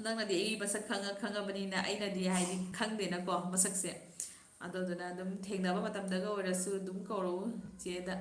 ꯅꯪꯅꯗꯤ ꯑꯩ ꯃꯁꯛ ꯈꯪꯉ-, ꯈꯪꯉꯕꯅꯤꯅ, ꯑꯩꯅꯗꯤ ꯍꯥꯏꯗꯤ ꯈꯪꯗꯦꯅꯀꯣ ꯃꯁꯛꯁꯦ꯫ ꯑꯗꯨꯗꯨꯅ ꯑꯗꯨꯝ ꯊꯦꯡꯅꯕ ꯃꯇꯝꯗꯒ ꯑꯣꯏꯔꯁꯨ ꯑꯗꯨꯝ ꯀꯧꯔꯛꯎ ꯆꯦꯗ꯫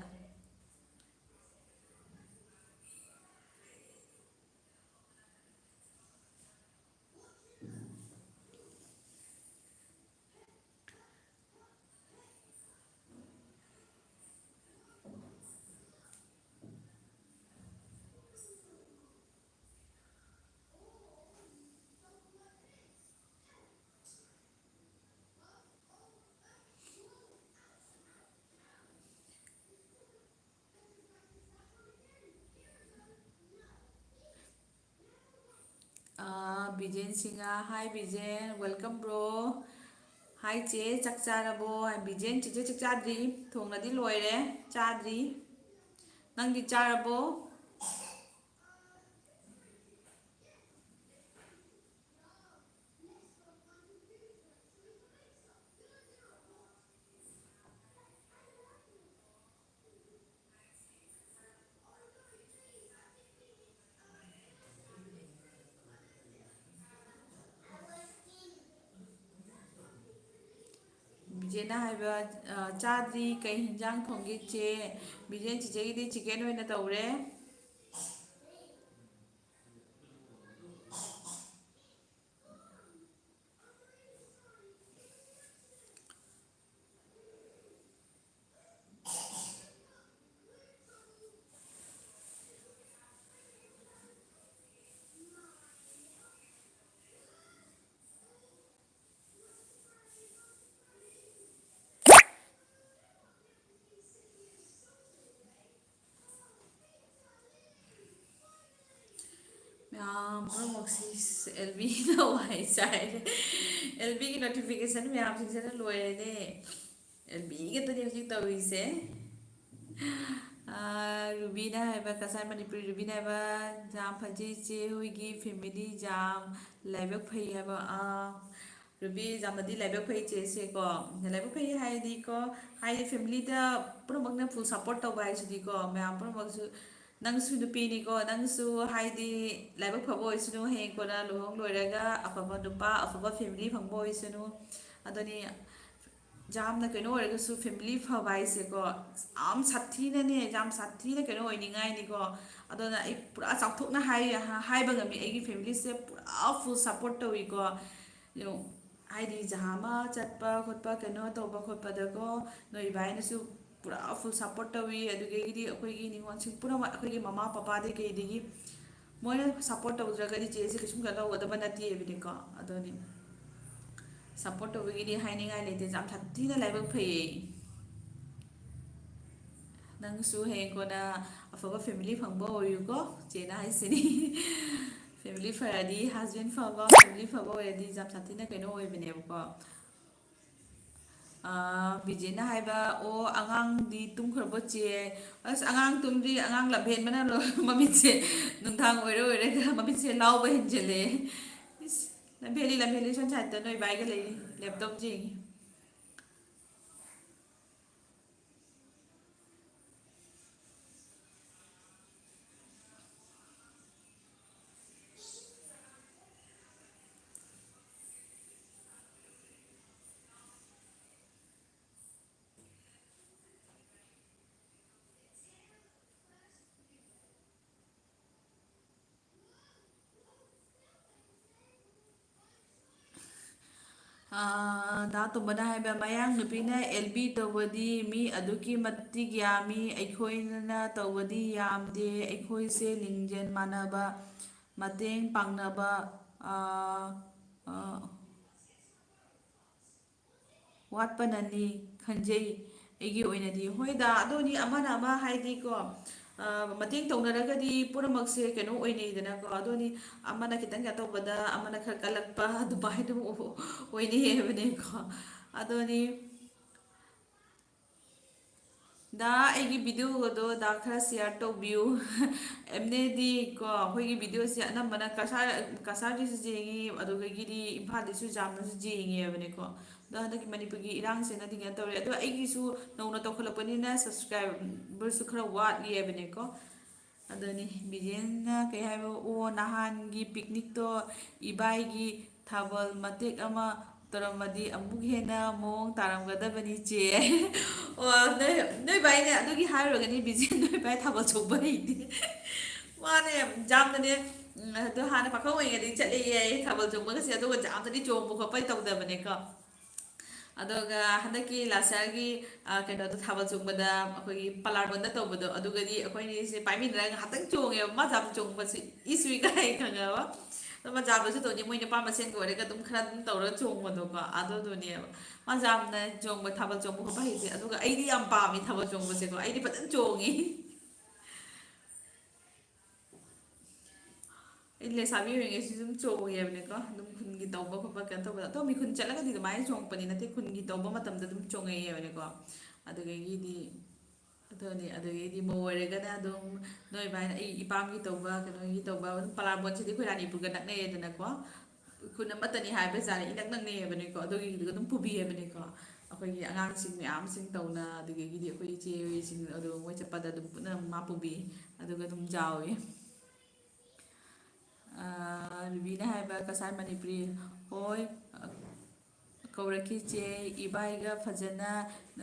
ꯑꯥ, ꯕꯤꯖꯦꯟ Singh, hi ꯕꯤꯖꯦꯟ, welcome bro꯫ Hi ꯆꯦ, ꯆꯥꯛ ꯆꯥꯔꯕꯣ? ꯕꯤꯖꯦꯟ, ꯆꯦꯆꯦ ꯆꯥꯛ ꯆꯥꯗ꯭ꯔꯤ, ꯊꯣꯡꯉꯗꯤ ꯂꯣꯏꯔꯦ, ꯆꯥꯗ꯭ꯔꯤ꯫ ꯅꯪꯗꯤ ꯆꯥꯔꯕꯣ? ꯆꯦꯅ ꯍꯥꯏꯕ, ꯑ, ꯆꯥꯗ꯭ꯔꯤ, ꯀꯩ ꯍꯤꯟꯖꯥꯡ ꯊꯣꯡꯒꯦ ꯆꯦ? ꯕꯤꯖꯦꯟ ꯆꯤꯆꯦꯒꯤꯗꯤ chicken ꯑꯣꯏꯅ ꯇꯧꯔꯦ꯫ ꯃꯌꯥꯝ ꯄꯨꯝꯅꯃꯛꯁꯤ ꯑꯦꯜ ꯕꯤꯅ ꯋꯥꯏ ꯆꯥꯏꯔꯦ꯫ ꯑꯦꯜ ꯕꯤꯒꯤ notification ꯃꯌꯥꯝꯁꯤꯡꯁꯤꯅ ꯂꯣꯏꯔꯦꯅꯦ꯫ ꯑꯦꯜ ꯕꯤ ꯈꯛꯇꯅꯤ ꯍꯧꯖꯤꯛ ꯇꯧꯔꯤꯁꯦ꯫ ꯑꯥ, ꯔꯨꯕꯤꯅ ꯍꯥꯏꯕ, ꯀꯁꯥꯔ ꯃꯅꯤꯄꯨꯔꯤ ꯔꯨꯕꯤꯅ ꯍꯥꯏꯕ, ꯌꯥꯝ ꯐꯖꯩ ꯏꯆꯦ ꯍꯣꯏꯒꯤ family, ꯌꯥꯝ ꯂꯥꯏꯕꯛ ꯐꯩ ꯍꯥꯏꯕ꯫ ꯑꯥ, ꯔꯨꯕꯤ ꯌꯥꯝꯅꯗꯤ ꯂꯥꯏꯕꯛ ꯐꯩ ꯏꯆꯦꯁꯦꯀꯣ꯫ ꯂꯥꯏꯕꯛ ꯐꯩ ꯍꯥꯏꯗꯤꯀꯣ, ꯍꯥꯏꯗꯤ familyꯗ ꯄꯨꯝꯅꯃꯛꯅ full support ꯇꯧꯕ ꯍꯥꯏꯁꯤꯗꯤꯀꯣ, ꯃꯌꯥꯝ ꯄꯨꯝꯅꯃꯛꯁꯨ, ꯅꯪꯁꯨ ꯅꯨꯄꯤꯅꯤꯀꯣ, ꯅꯪꯁꯨ ꯍꯥꯏꯗꯤ ꯂꯥꯏꯕꯛ ꯐꯕ ꯑꯣꯏꯁꯅꯨ, ꯍꯌꯦꯡ ꯀꯣꯟꯅ ꯂꯨꯍꯣꯡ ꯂꯣꯏꯔꯒ ꯑꯐꯕ ꯅꯨꯄꯥ, ꯑꯐꯕ family ꯐꯪꯕ ꯑꯣꯏꯁꯅꯨ꯫ ꯑꯗꯨꯅꯤ, ꯌꯥꯝꯅ ꯀꯩꯅꯣ ꯑꯣꯏꯔꯒꯁꯨ family ꯐꯕ ꯍꯥꯏꯁꯦꯀꯣ, ꯌꯥꯝ ꯁꯥꯊꯤꯅꯅꯦ, ꯌꯥꯝ ꯁꯥꯊꯤꯅ ꯀꯩꯅꯣ ꯑꯣꯏꯅꯤꯡꯉꯥꯏꯅꯤꯀꯣ꯫ ꯑꯗꯨꯅ ꯑꯩ ꯄꯨꯔꯥ ꯆꯥꯎꯊꯣꯛꯅ ꯍꯥꯏ-, ꯍꯥꯏꯕ ꯉꯝꯃꯤ, ꯑꯩꯒꯤ familyꯁꯦ ꯄꯨꯔꯥ full support ꯇꯧꯏꯀꯣ꯫ ꯌꯦꯡꯉꯨ, ꯍꯥꯏꯗꯤ ꯖꯍꯥ ꯑꯃ ꯆꯠꯄ ꯈꯣꯠꯄ, ꯀꯩꯅꯣ ꯇꯧꯕ ꯈꯣꯠꯄꯗꯀꯣ, ꯅꯣꯏ ꯏꯕꯥꯏꯅꯁꯨ ꯄꯨꯔꯥ full support ꯇꯧꯏ꯫ ꯑꯗꯨꯗꯒꯤꯗꯤ ꯑꯩꯈꯣꯏꯒꯤ ꯅꯤꯉꯣꯜꯁꯤꯡ ꯄꯨꯝꯅꯃꯛ, ꯑꯩꯈꯣꯏꯒꯤ ꯃꯃꯥ ꯄꯄꯥꯗꯒꯤ ꯀꯩꯗꯒꯤ ꯃꯣꯏꯅ support ꯇꯧꯗ꯭ꯔꯒꯗꯤ ꯆꯦꯁꯦ ꯀꯩꯁꯨꯝ ꯀꯩꯅꯣ ꯇꯧꯒꯗꯕ ꯅꯠꯇꯦ ꯍꯥꯏꯕꯅꯤꯀꯣ꯫ ꯑꯗꯨꯅꯤ, support ꯇꯧꯕꯒꯤꯗꯤ ꯍꯥꯏꯅꯤꯡꯉꯥꯏ ꯂꯩꯇꯦ, ꯌꯥꯝ ꯁꯥꯊꯤꯅ ꯂꯥꯏꯕꯛ ꯐꯩꯌꯦ꯫ ꯅꯪꯁꯨ ꯍꯌꯦꯡ ꯀꯣꯟꯅ ꯑꯐꯕ family ꯐꯪꯕ ꯑꯣꯏꯌꯨꯀꯣ, ꯆꯦꯅ ꯍꯥꯏꯁꯤꯅꯤ꯫ Family ꯐꯔꯗꯤ, husband ꯐꯕ, family ꯐꯕ ꯑꯣꯏꯔꯗꯤ ꯌꯥꯝ ꯁꯥꯊꯤꯅ ꯀꯩꯅꯣ ꯑꯣꯏꯕꯅꯦꯕꯀꯣ꯫ ꯑꯥ, ꯕꯤꯖꯦꯅ ꯍꯥꯏꯕ, "ꯑꯣ, ꯑꯉꯥꯡꯗꯤ ꯇꯨꯝꯈ꯭ꯔꯕꯣ ꯆꯦ?" ꯑꯁ, ꯑꯉꯥꯡ ꯇꯨꯝꯗ꯭ꯔꯤ, ꯑꯉꯥꯡ ꯂꯝꯍꯦꯟꯕꯅ ꯂꯣꯏ-, ꯃꯃꯤꯠꯁꯦ ꯅꯨꯡꯗꯥꯡ ꯑꯣꯏꯔ ꯑꯣꯏꯔꯒ ꯃꯃꯤꯠꯁꯦ ꯂꯥꯎꯕ ꯍꯦꯟꯖꯤꯜꯂꯦ꯫ ꯏꯁ, ꯂꯝꯍꯦꯜꯂꯤ, ꯂꯝꯍꯦꯜꯂꯤ, ꯁꯣꯝ side ꯇ ꯅꯣꯏ ꯕꯥꯏꯒ ꯂꯩꯔꯤ, laptop ꯌꯦꯡꯉꯤ꯫ ꯑꯥ, ꯗꯥ ꯇꯣꯝꯕꯅ ꯍꯥꯏꯕ, "ꯃꯌꯥꯡ ꯅꯨꯄꯤꯅ ꯑꯦꯜ ꯕꯤ ꯇꯧꯕꯗꯤ ꯃꯤ ꯑꯗꯨꯛꯀꯤ ꯃꯇꯤꯛ ꯌꯥꯝꯃꯤ, ꯑꯩꯈꯣꯏꯅ ꯇꯧꯕꯗꯤ ꯌꯥꯝꯗꯦ, ꯑꯩꯈꯣꯏꯁꯦ ꯂꯤꯡꯖꯦꯜ ꯃꯥꯟꯅꯕ, ꯃꯇꯦꯡ ꯄꯥꯡꯅꯕ, ꯑꯥ, ꯑꯥ, ꯋꯥꯠꯄꯅꯅꯤ ꯈꯟꯖꯩ ꯑꯩꯒꯤ ꯑꯣꯏꯅꯗꯤ꯫" ꯍꯣꯏꯗ, ꯑꯗꯨꯅꯤ, ꯑꯃꯅ ꯑꯃ ꯍꯥꯏꯗꯤꯀꯣ, ꯑꯥ, ꯃꯇꯦꯡ ꯇꯧꯅꯔꯒꯗꯤ ꯄꯨꯝꯅꯃꯛꯁꯦ ꯀꯩꯅꯣ ꯑꯣꯏꯅꯩꯗꯅꯀꯣ꯫ ꯑꯗꯨꯅꯤ, ꯑꯃꯅ ꯈꯤꯇꯪ ꯀꯩꯅꯣ ꯇꯧꯕꯗ ꯑꯃꯅ ꯈꯔ ꯀꯜꯂꯛꯄ ꯑꯗꯨꯃꯥꯏꯅ ꯑꯗꯨꯝ ꯑꯣ-, ꯑꯣꯏꯅꯩ ꯍꯥꯏꯕꯅꯦꯀꯣ꯫ ꯑꯗꯨꯅꯤ, ꯗꯥ, ꯑꯩꯒꯤ ꯚꯤꯗꯤꯑꯣꯒꯗꯣ ꯗꯥ ꯈꯔ ꯁꯤꯌꯥꯔ ꯇꯧꯕꯤꯌꯨ꯫ ꯑꯦꯝꯅꯦꯗꯤ ꯀꯣ, ꯑꯩꯈꯣꯏꯒꯤ ꯚꯤꯗꯤꯑꯣꯁꯦ ꯑꯅꯝꯕꯅ ꯀꯁꯥꯔ-, ꯀꯁꯥꯔꯗꯁꯨ ꯌꯦꯡꯉꯤ, ꯑꯗꯨꯗꯒꯤꯗꯤ ꯏꯝꯐꯥꯜꯗꯁꯨ ꯌꯥꯝꯅꯁꯨ ꯌꯦꯡꯉꯦꯕꯅꯦꯀꯣ꯫ ꯑꯗꯣ ꯍꯟꯗꯛꯀꯤ ꯃꯅꯤꯄꯨꯔꯒꯤ ꯏꯔꯥꯡꯁꯤꯅꯗꯤ ꯀꯩꯅꯣ ꯇꯧꯔꯦ꯫ ꯑꯗꯣ ꯑꯩꯒꯤꯁꯨ ꯅꯧꯅ ꯇꯧꯈꯠꯂꯛꯄꯅꯤꯅ ꯁꯕꯁꯀ꯭ꯔꯥꯏꯕꯔꯁꯨ ꯈꯔ ꯋꯥꯠꯂꯤ ꯍꯥꯏꯕꯅꯦꯀꯣ꯫ ꯑꯗꯨꯅꯤ, ꯕꯤꯖꯦꯟꯅ ꯀꯩ ꯍꯥꯏꯕ, "ꯑꯣ, ꯅꯍꯥꯟꯒꯤ ꯄꯤꯛꯅꯤꯛꯇꯣ ꯏꯕꯥꯏꯒꯤ ꯊꯥꯕꯜ ꯃꯇꯦꯛ ꯑꯃ ꯇꯧꯔꯝꯃꯗꯤ ꯑꯃꯨꯛ ꯍꯦꯟꯅ ꯃꯑꯣꯡ ꯇꯥꯔꯝꯒꯗꯕꯅꯤ, ꯆꯦ꯫" ꯑꯣ, ꯅꯣꯏ, ꯅꯣꯏ ꯕꯥꯏꯅꯦ, ꯑꯗꯨꯒꯤ ꯍꯥꯏꯔꯨꯔꯒꯅꯤ, ꯕꯤꯖꯦꯟ ꯅꯣꯏ ꯕꯥꯏ ꯊꯥꯕꯜ ꯆꯣꯡꯕ ꯍꯩꯇꯦ꯫ ꯃꯥꯅꯦ, ꯌꯥꯝꯅꯅꯦ, ꯎꯝ, ꯑꯗꯣ ꯍꯥꯟꯅ ꯄꯥꯈꯪ ꯑꯣꯏꯔꯤꯉꯩꯗꯗꯤ ꯆꯠꯂꯛꯑꯦ ꯑꯩ ꯊꯥꯕꯜ ꯆꯣꯡꯕꯒꯁꯦ, ꯑꯗꯨꯒ ꯌꯥꯝꯅꯗꯤ ꯆꯣꯡꯕ ꯈꯣꯠꯄ ꯇꯧꯗꯕꯅꯦꯀꯣ꯫ ꯑꯗꯨꯒ ꯍꯟꯗꯛꯀꯤ last yearꯒꯤ, ꯑ, ꯀꯩꯅꯣꯗꯣ, ꯊꯥꯕꯜ ꯆꯣꯡꯕꯗ ꯑꯩꯈꯣꯏꯒꯤ ꯄꯂꯥꯔꯕꯟꯗ ꯇꯧꯕꯗꯣ, ꯑꯗꯨꯒꯗꯤ ꯑꯩꯈꯣꯏꯅꯤꯁꯦ ꯄꯥꯏꯃꯤꯟꯅꯔꯒ ꯉꯥꯏꯍꯥꯛꯇꯪ ꯆꯣꯡꯉꯦꯕ꯫ ꯃꯥ ꯌꯥꯝ ꯆꯣꯡꯕꯁꯤ ꯏꯁꯨꯏ ꯀꯥꯏ ꯈꯪꯉꯕ꯫ ꯑꯗꯣ ꯃꯥ ꯌꯥꯝꯅꯁꯨ ꯇꯧꯅꯤ, ꯃꯣꯏ ꯅꯨꯄꯥ ꯃꯁꯦꯟꯒ ꯑꯣꯏꯔꯒ ꯑꯗꯨꯝ ꯈꯔ ꯑꯗꯨꯝ ꯇꯧꯔꯒ ꯆꯣꯡꯕꯗꯣꯀꯣ, ꯑꯗꯨꯗꯨꯅꯦꯕ꯫ ꯃꯥ ꯌꯥꯝꯅ ꯆꯣꯡꯕ, ꯊꯥꯕꯜ ꯆꯣꯡꯕ ꯈꯣꯠꯄ ꯍꯩꯇꯦ, ꯑꯗꯨꯒ ꯑꯩꯗꯤ ꯌꯥꯝ ꯄꯥꯝꯃꯤ ꯊꯥꯕꯜ ꯆꯣꯡꯕꯁꯦꯀꯣ, ꯑꯩꯗꯤ ꯐꯖꯅ ꯆꯣꯡꯉꯤ꯫ ꯑꯩ ꯂꯩꯁꯥꯕꯤ ꯑꯣꯏꯔꯤꯉꯩꯁꯨ ꯑꯗꯨꯝ ꯆꯣꯡꯉꯦꯕꯅꯦꯀꯣ, ꯑꯗꯨꯝ ꯈꯨꯟꯒꯤ ꯇꯧꯕ ꯈꯣꯠꯄ ꯀꯩꯅꯣ ꯇꯧꯕꯗ꯫ ꯑꯗꯣ ꯃꯤ ꯈꯨꯟ ꯆꯠꯂꯒꯗꯤ ꯑꯗꯨꯃꯥꯏꯅ ꯆꯣꯡꯉꯛꯄꯅꯤ ꯅꯠꯇꯦ, ꯈꯨꯟꯒꯤ ꯇꯧꯕ ꯃꯇꯝꯗ ꯑꯗꯨꯝ ꯆꯣꯡꯉꯛꯑꯦꯕꯅꯦꯀꯣ꯫ ꯑꯗꯨꯗꯒꯤꯗꯤ, ꯑꯗꯨꯅꯤ, ꯑꯗꯨꯗꯒꯤꯗꯤ ꯃꯧ ꯑꯣꯏꯔꯒꯅ ꯑꯗꯨꯝ ꯅꯣꯏ ꯕꯥꯏꯅ ꯑꯩ ꯏꯄꯥꯝꯒꯤ ꯇꯧꯕ, ꯀꯩꯅꯣꯒꯤ ꯇꯧꯕ, ꯑꯗꯨꯝ ꯄꯂꯥꯔꯕꯣꯠꯁꯤꯗꯤ ꯑꯩꯈꯣꯏ ꯔꯥꯅꯤꯄꯨꯔꯒ ꯅꯛꯅꯩꯌꯦꯗꯅꯀꯣ꯫ ꯈꯨꯟ ꯑꯃꯠꯇꯅꯤ ꯍꯥꯏꯕ ꯖꯥꯠꯅꯤ, ꯏꯅꯛ ꯅꯛꯅꯩꯌꯦꯕꯅꯦꯀꯣ꯫ ꯑꯗꯨꯒꯤꯗꯨꯒ ꯑꯗꯨꯝ ꯄꯨꯕꯤꯌꯦꯕꯅꯦꯀꯣ꯫ ꯑꯩꯈꯣꯏꯒꯤ ꯑꯉꯥꯡꯁꯤꯡ ꯃꯌꯥꯝꯁꯤꯡ ꯇꯧꯅ, ꯑꯗꯨꯗꯒꯤꯗꯤ ꯑꯩꯈꯣꯏ ꯏꯆꯦ ꯍꯣꯏꯁꯤꯡ, ꯑꯗꯨ ꯃꯣꯏ ꯆꯠꯄꯗ ꯑꯗꯨꯝ ꯄꯨꯟꯅ ꯃꯥ ꯄꯨꯕꯤ, ꯑꯗꯨꯒ ꯑꯗꯨꯝ ꯌꯥꯎꯏ꯫ ꯑꯥ, ꯔꯨꯕꯤꯅ ꯍꯥꯏꯕ, "ꯀꯁꯥꯔ ꯃꯅꯤꯄꯨꯔꯤ"꯫ ꯍꯣꯏ, ꯑ, ꯀꯧꯔꯛꯈꯤ ꯆꯦ꯫ ꯏꯕꯥꯏꯒ ꯐꯖꯅ,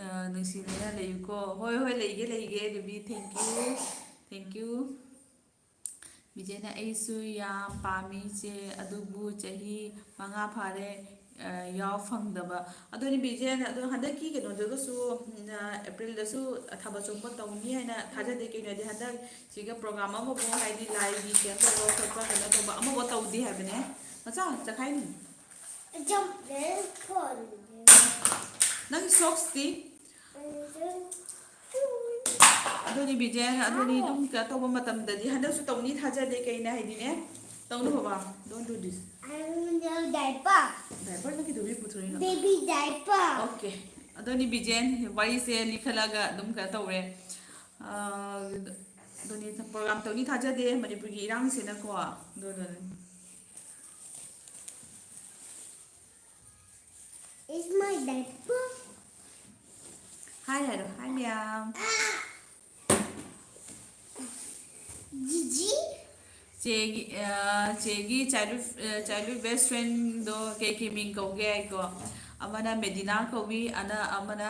ꯑ, ꯅꯨꯡꯁꯤꯅꯅ ꯂꯩꯌꯨꯀꯣ꯫ ꯍꯣꯏ, ꯍꯣꯏ, ꯂꯩꯒꯦ, ꯂꯩꯒꯦ, ruby. Thank you, thank you꯫ ꯕꯤꯖꯦꯅ, "ꯑꯩꯁꯨ ꯌꯥꯝ ꯄꯥꯝꯃꯤ ꯆꯦ, ꯑꯗꯨꯕꯨ ꯆꯍꯤ ꯃꯉꯥ ꯐꯥꯔꯦ, ꯌꯥꯎ ꯐꯪꯗꯕ꯫ ꯑꯗꯨꯅꯤ ꯕꯤꯖꯦꯟ, ꯑꯗꯣ ꯍꯟꯗꯛꯀꯤ ꯀꯩꯅꯣꯗꯨꯒꯁꯨ, ꯎꯝ, ꯑꯦꯄ꯭ꯔꯤꯜꯗꯁꯨ ꯊꯥꯕꯜ ꯆꯣꯡꯕ ꯇꯧꯅꯤ ꯍꯥꯏꯅ ꯊꯥꯖꯗꯦ꯫ ꯀꯩꯅꯣꯗꯤ ꯍꯟꯗꯛ ꯁꯤꯒ ꯄ꯭ꯔꯣꯒ꯭ꯔꯥꯝ ꯑꯃꯕꯨ, ꯍꯥꯏꯗꯤ ꯂꯥꯏꯒꯤ ꯀꯩꯅꯣ ꯇꯧꯕ ꯈꯣꯠꯄ, ꯀꯩꯅꯣ ꯇꯧꯕ ꯑꯃꯕꯨ ꯇꯧꯗꯦ ꯍꯥꯏꯕꯅꯦ꯫ ꯃꯆꯥ ꯆꯈꯥꯏꯅꯤ꯫ ꯅꯪ ꯁꯣꯛꯁꯇꯤ? ꯑꯗꯨꯅꯤ ꯕꯤꯖꯦꯟ, ꯑꯗꯨꯅꯤ ꯑꯗꯨꯝ ꯀꯩꯅꯣ ꯇꯧꯕ ꯃꯇꯝꯗꯗꯤ ꯍꯟꯗꯛꯁꯨ ꯇꯧꯅꯤ ꯊꯥꯖꯗꯦ꯫ ꯀꯩꯅ ꯍꯥꯏꯗꯤꯅꯦ, ꯇꯧꯅꯨ ꯕꯕꯥ, don't do this. Diaper ꯅꯪ ꯀꯩꯗꯧꯕꯩ ꯄꯨꯊꯣꯔꯛꯏꯅꯣ? Baby diaper. Okay. ꯑꯗꯨꯅꯤ ꯕꯤꯖꯦꯟ, ꯋꯥꯔꯤꯁꯦ ꯂꯤꯈꯠꯂꯒ ꯑꯗꯨꯝ ꯀꯩꯅꯣ ꯇꯧꯔꯦ꯫ ꯑꯥ, ꯑꯗꯨꯅꯤ ꯄ꯭ꯔꯣꯒ꯭ꯔꯥꯝ ꯇꯧꯅꯤ ꯊꯥꯖꯗꯦ ꯃꯅꯤꯄꯨꯔꯒꯤ ꯏꯔꯥꯡꯁꯤꯅꯀꯣ꯫ ꯑꯗꯨ, ꯑꯗꯨꯅꯤ꯫ It's my diaper. Hi ꯍꯥꯏꯔꯣ, hi ꯃꯌꯥꯝ꯫ ꯖꯤꯖꯤ꯫ ꯆꯦꯒꯤ, ꯑ, ꯆꯦꯒꯤ childhood, ꯑ, childhood best friendꯗꯣ ꯀꯩ ꯀꯩ ꯃꯤꯡ ꯀꯧꯒꯦ ꯍꯥꯏꯀꯣ? ꯑꯃꯅ ꯃꯦꯗꯤꯅꯥ ꯀꯧꯏ, ꯑꯅ-, ꯑꯃꯅ,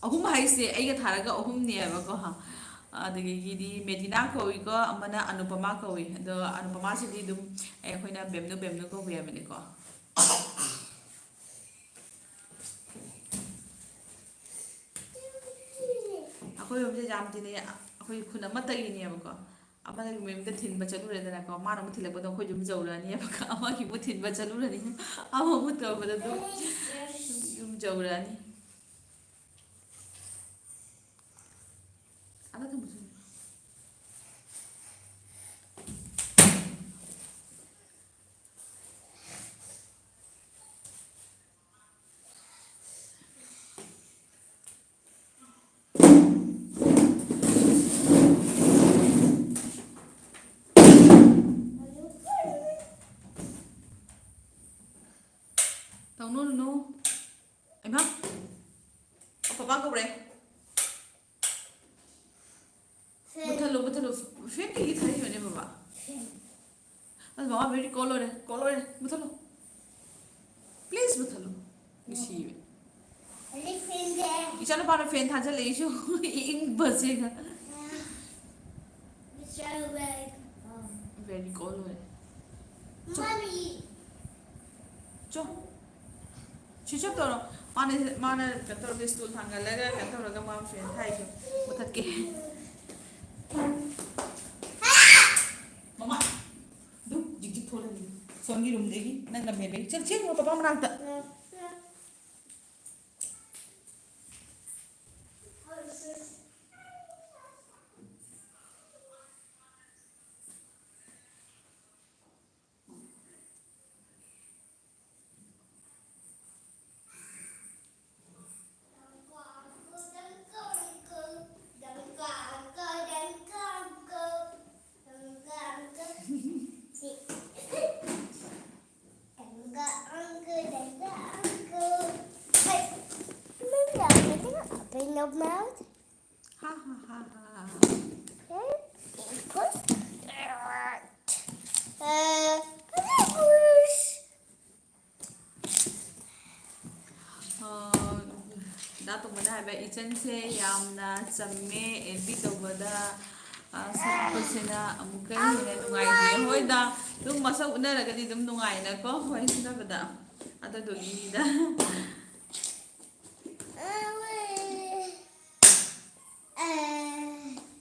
ꯑꯍꯨꯝ ꯍꯥꯏꯁꯦ ꯑꯩꯒ ꯊꯥꯔꯒ ꯑꯍꯨꯝꯅꯦꯕꯀꯣ꯫ ꯑꯗꯒꯤꯗꯤ ꯃꯦꯗꯤꯅꯥ ꯀꯧꯏꯀꯣ, ꯑꯃꯅ ꯑꯅꯨꯄꯃꯥ ꯀꯧꯏ꯫ ꯑꯗꯣ ꯑꯅꯨꯄꯃꯥꯁꯤꯗꯤ ꯑꯗꯨꯝ ꯑꯩꯈꯣꯏꯅ ꯕꯦꯝꯅꯨ ꯕꯦꯝꯅꯨ ꯀꯧꯕ ꯌꯥꯕꯅꯤꯀꯣ꯫ ꯑꯩꯈꯣꯏ ꯌꯨꯝꯁꯦ ꯌꯥꯝ ꯇꯤꯟꯅꯩ, ꯑꯩꯈꯣꯏ ꯈꯨꯟ ꯑꯃꯠꯇꯒꯤꯅꯦꯕꯀꯣ꯫ ꯑꯃꯒꯤ ꯃꯌꯨꯝꯗ ꯊꯤꯟꯕ ꯆꯠꯂꯨꯔꯦꯗꯅꯀꯣ, ꯃꯥꯅ ꯑꯃꯨꯛ ꯊꯤꯜꯂꯛꯄꯗꯣ ꯑꯩꯈꯣꯏ ꯌꯨꯝ ꯌꯧꯔꯛꯑꯅꯦꯕꯀꯣ, ꯑꯃꯒꯤ ꯑꯃꯨꯛ ꯊꯤꯟꯕ ꯆꯠꯂꯨꯔꯅꯤ, ꯑꯃꯃꯨꯛ ꯇꯧꯕꯗ ꯑꯗꯨꯝ ꯌꯨꯝ ꯌꯧꯔꯛꯑꯅꯤ꯫ ꯑꯗ ꯊꯝꯃꯨꯁꯦ꯫ ꯇꯧꯅꯨ, ꯅꯨꯅꯨ꯫ ꯏꯃꯥ, ꯑꯣ, ꯄꯄꯥ ꯀꯧꯔꯦ꯫ ꯃꯨꯊꯠꯂꯣ, ꯃꯨꯊꯠꯂꯣ꯫ ꯐꯦꯟ ꯀꯩꯒꯤ ꯊꯥꯔꯤꯕꯅꯦ, ꯕꯕꯥ? ꯑꯁ, ꯕꯕꯥ, very cold ꯑꯣꯏꯔꯦ, cold ꯑꯣꯏꯔꯦ꯫ ꯃꯨꯊꯠꯂꯣ꯫ Please ꯃꯨꯊꯠꯂꯣ꯫ ꯅꯨꯡꯁꯤꯕ꯫ ꯑꯩꯗꯤ ꯐꯦꯟꯁꯦ ꯏꯆꯥꯅꯨꯄꯥꯅ ꯐꯦꯟ ꯊꯥꯖꯤꯜꯂꯛꯏꯁꯨ ꯏꯪꯕꯁꯤꯒ꯫ Very cold ꯑꯣꯏꯔꯦ꯫ ꯆꯣ꯫ ꯃꯥꯃꯤ꯫ ꯆꯣ꯫ Switch off ꯇꯧꯔꯣ꯫ ꯃꯥꯅ, ꯃꯥꯅ ꯀꯩꯅꯣ ꯇꯧꯔꯒ, ꯏꯁꯇꯨꯜ ꯊꯥꯡꯒꯠꯂꯒ ꯀꯩꯅꯣ ꯇꯧꯔꯒ ꯃꯥ ꯐꯦꯟ ꯊꯥꯏꯁꯦ꯫ ꯃꯨꯊꯠꯀꯦ꯫ ꯃꯃꯥ, ꯑꯗꯨ ꯖꯤꯛ ꯖꯤꯛ ꯊꯣꯛꯂꯛꯏ꯫ ꯁꯣꯝꯒꯤ ꯔꯨꯝꯗꯒꯤ ꯅꯪ ꯂꯝ ꯍꯦꯟꯕꯒꯤ꯫ ꯆꯠ-, ꯆꯦꯜꯂꯨꯔꯣ ꯄꯄꯥ ꯃꯅꯥꯛꯇ꯫ Open your mouth. Ha ha ha ha. Okay. Push. Uh, push. ꯑ, ꯗꯥ ꯇꯣꯝꯕꯅ ꯍꯥꯏꯕ, "ꯏꯆꯟꯁꯦ ꯌꯥꯝꯅ ꯆꯝꯃꯦ, ꯑꯦꯜ ꯕꯤ ꯇꯧꯕꯗ, ꯑ, ꯁꯛꯄꯁꯤꯅ ꯑꯃꯨꯛꯀ ꯍꯦꯟꯅ ꯅꯨꯡꯉꯥꯏꯖꯩ꯫" ꯍꯣꯏꯗ, ꯑꯗꯨꯝ ꯃꯁꯛ ꯎꯅꯔꯒꯗꯤ ꯑꯗꯨꯝ ꯅꯨꯡꯉꯥꯏꯅꯀꯣ ꯋꯥꯔꯤ ꯁꯥꯟꯅꯕꯗ꯫ ꯑꯗꯨꯗꯨꯒꯤꯅꯤꯗ꯫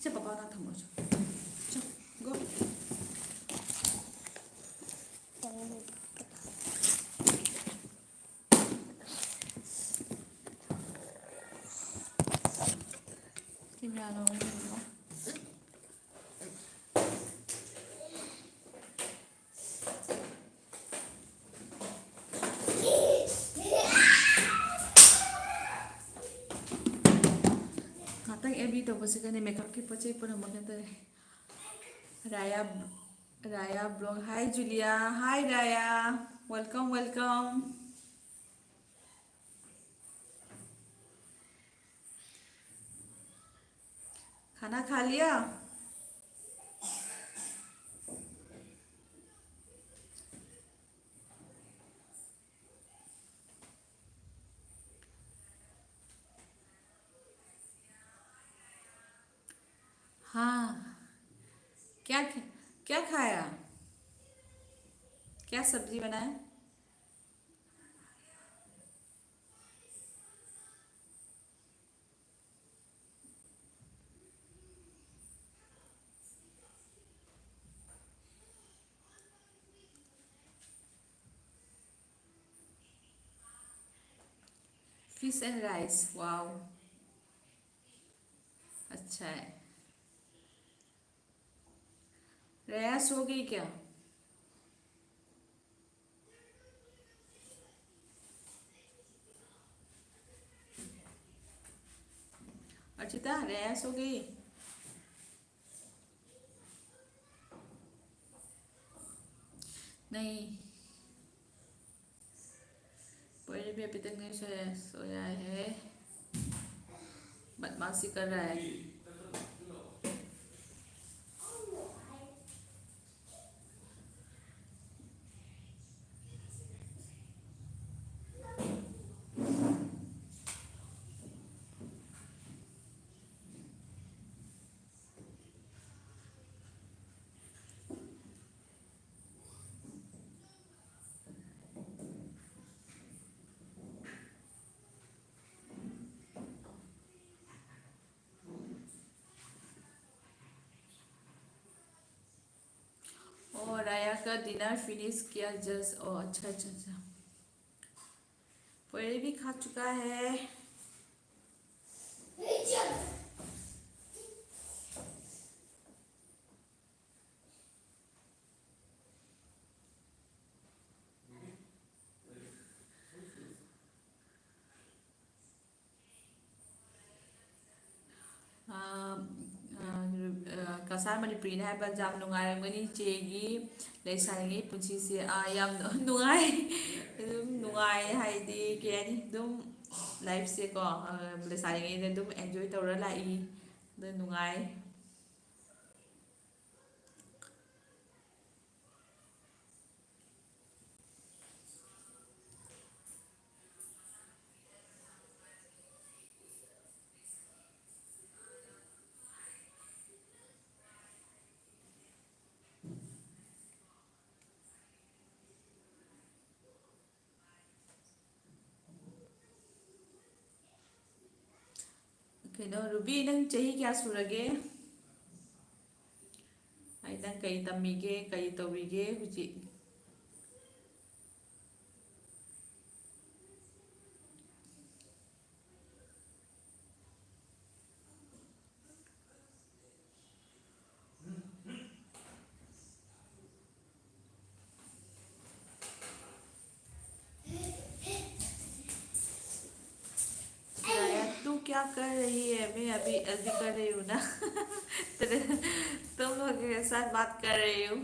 ꯁꯦ, ꯄꯄꯥ ꯅꯥꯛ ꯊꯝꯃꯣ, ꯆꯣ꯫ ꯆꯣ, go꯫ ꯀꯦꯃꯦꯔꯥ ꯂꯧꯔ ꯌꯦꯡꯉꯣ꯫ ꯉꯥꯛꯇꯪ ꯑꯦꯜ ꯕꯤ ꯇꯧꯕꯁꯤꯒꯅꯦ ꯃꯦꯀꯞꯀꯤ ꯄꯣꯠ ꯆꯩ ꯄꯨꯝꯅꯃꯛ ꯀꯩꯅꯣ ꯇꯧꯔꯦ꯫ ꯔꯥꯌꯥ, ꯔꯥꯌꯥ vlog꯫ Hi ꯖꯨꯂꯤꯌꯥ꯫ Hi ꯔꯥꯌꯥ꯫ Welcome, welcome꯫ खाना खा लिया? हाँ, क्या ख-, क्या खाया? क्या सब्जी बनाया? Fish and rice, wow, अच्छा है। रया सो गई क्या? अर्चिता, रया सो गई? नहीं, पहले भी अभी तक नहीं सोया, सोया है, बदमाशी कर रहा है। ओ, राया का डिनर फिनिश किया जस्ट। ओ, अच्छा, अच्छा, अच्छा। पहले भी खा चुका है। ꯑꯥ, ꯑꯥ, ꯑꯥ, ꯀꯁꯥꯔ ꯃꯅꯤꯄꯨꯔꯤꯅ ꯍꯥꯏꯕ ꯌꯥꯝ ꯅꯨꯡꯉꯥꯏꯔꯝꯒꯅꯤ ꯏꯆꯦꯒꯤ ꯂꯩꯁꯥꯔꯤꯉꯩ ꯄꯨꯟꯁꯤꯁꯦ꯫ ꯑꯥ, ꯌꯥꯝ ꯅꯨꯡꯉꯥꯏ꯫ ꯑꯗꯨꯝ ꯅꯨꯡꯉꯥꯏ ꯍꯥꯏꯗꯤ ꯀꯩ ꯍꯥꯏꯅꯤ, ꯑꯗꯨꯝ ꯂꯥꯏꯐꯁꯦꯀꯣ, ꯑꯥ, ꯂꯩꯁꯥꯔꯤꯉꯩꯗ ꯑꯗꯨꯝ ꯑꯦꯟꯖꯣꯏ ꯇꯧꯔ ꯂꯥꯛꯏ꯫ ꯑꯗꯨ ꯅꯨꯡꯉꯥꯏ꯫ ꯀꯩꯅꯣ, ꯔꯨꯕꯤ, ꯅꯪ ꯆꯍꯤ ꯀꯌꯥ ꯁꯨꯔꯒꯦ? ꯑꯩ, ꯅꯪ ꯀꯔꯤ ꯇꯝꯃꯤꯒꯦ, ꯀꯔꯤ ꯇꯧꯔꯤꯒꯦ ꯍꯧꯖꯤꯛ? क्या कर रही है? मैं अभी एलबी कर रही हूँ ना। तेरे, तुम लोग के साथ बात कर रही हूँ।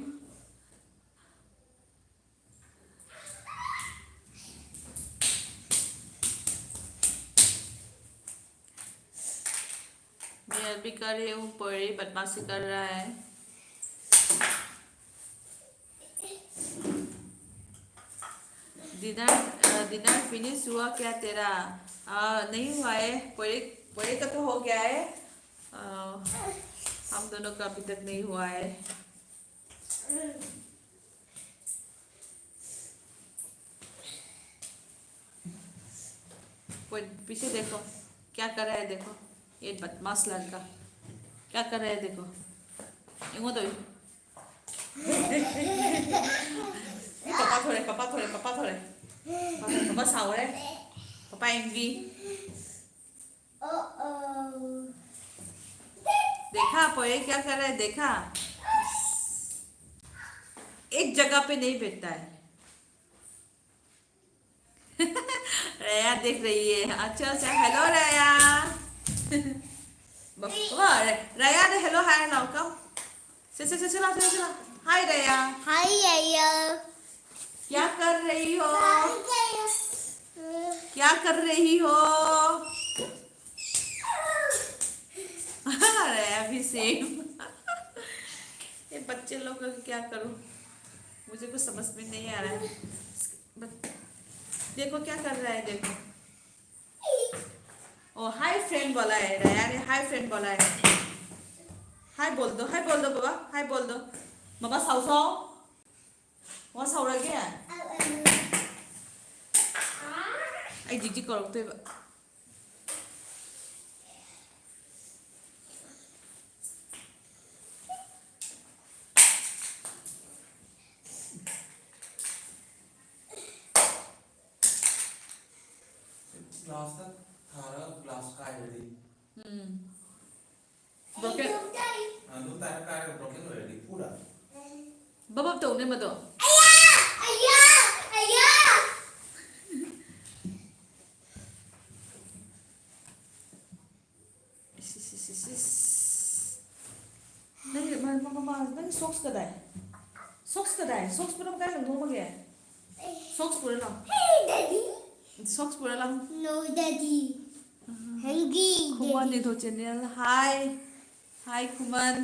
मैं एलबी कर रही हूँ, परी बदमाशी कर रहा है। डिनर, अ, डिनर फिनिश हुआ क्या तेरा? अ, नहीं हुआ है। परी, परी का तो हो गया है। अ, हम दोनों का अभी तक नहीं हुआ है। कोई पीछे देखो, क्या कर रहा है देखो, ये बदमाश लड़का क्या कर रहा है देखो। ये वो तो, ये पापा थोड़े, पापा थोड़े, पापा थोड़े, पापा, पापा सावरे, पापा एंग्री। देखा आपको, ये क्या कर रहा है देखा, एक जगह पे नहीं बैठता है। रया देख रही है। अच्छा, अच्छा, हेलो रया। बाबा, र-, रया ने हेलो हाय लाओ, कम। चल, चल, चल, चला, चला, चला। हाय रया। हाय रया। क्या कर रही हो? क्या कर रही हो? रया भी सेम। ये बच्चे लोग का क्या करूं, मुझे कुछ समझ में नहीं आ रहा है। बस, देखो क्या कर रहा है, देखो। ओ, हाय फ्रेंड बोला है रया ने, हाय फ्रेंड बोला है। हाय बोल दो, हाय बोल दो बाबा, हाय बोल दो। बाबा साउ साउ। ꯋꯥ ꯁꯧꯔꯒꯦ? ꯑꯩ ꯖꯤꯛ ꯖꯤꯛ ꯀꯧꯔꯛꯇꯣꯏꯕ꯫ ꯒ꯭ꯂꯥꯁꯇ ꯊꯥꯔꯒ ꯒ꯭ꯂꯥꯁ ꯀꯥꯏꯔꯗꯤ꯫ ꯎꯝ꯫ Broken. ꯑꯗꯨꯝ ꯇꯥꯔꯦ, ꯀꯥꯏꯔꯒ broken ꯑꯣꯏꯔꯗꯤ ꯄꯨꯔꯥ꯫ ꯕꯕꯞ ꯇꯧꯅꯦ ꯃꯗꯣ꯫ ꯑꯌꯥ! ꯑꯌꯥ! ꯑꯌꯥ! ꯀꯗꯥꯏ? Socks ꯀꯗꯥꯏ? Socks ꯄꯨꯔꯝ ꯀꯥꯏ ꯂꯪꯊꯣꯛꯑꯝꯃꯒꯦ? Socks ꯄꯨꯔ ꯂꯥꯎ꯫ Hey, Daddy. Socks ꯄꯨꯔ ꯂꯥꯎ꯫ No, Daddy. Hungry, ꯈꯨꯃꯟ Daddy. ꯅꯤꯡꯊꯧ channel꯫ Hi꯫ Hi ꯈꯨꯃꯟ꯫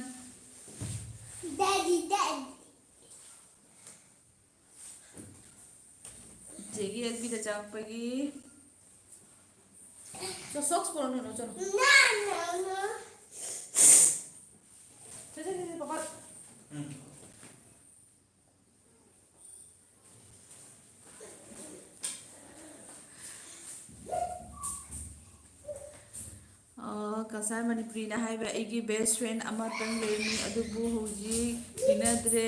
Daddy, Daddy. ꯏꯆꯦꯒꯤ ꯑꯦꯜꯕꯤꯗ ꯆꯪꯉꯛꯄꯒꯤ꯫ ꯆꯣ, socks ꯄꯨꯔꯛꯑꯣ, ꯅꯣꯅꯣ, ꯆꯠꯂꯣ꯫ No, no, no. ꯆꯠ, ꯆꯠ, ꯆꯠ, ꯆꯠ, ꯄꯄꯥ꯫ ꯑ, ꯀꯁꯥꯔ ꯃꯅꯤꯄꯨꯔꯤꯅ ꯍꯥꯏꯕ, "ꯑꯩꯒꯤ best friend ꯑꯃꯇꯪ ꯂꯩꯔꯝꯃꯤ, ꯑꯗꯨꯕꯨ ꯍꯧꯖꯤꯛ ꯇꯤꯟꯅꯗ꯭ꯔꯦ,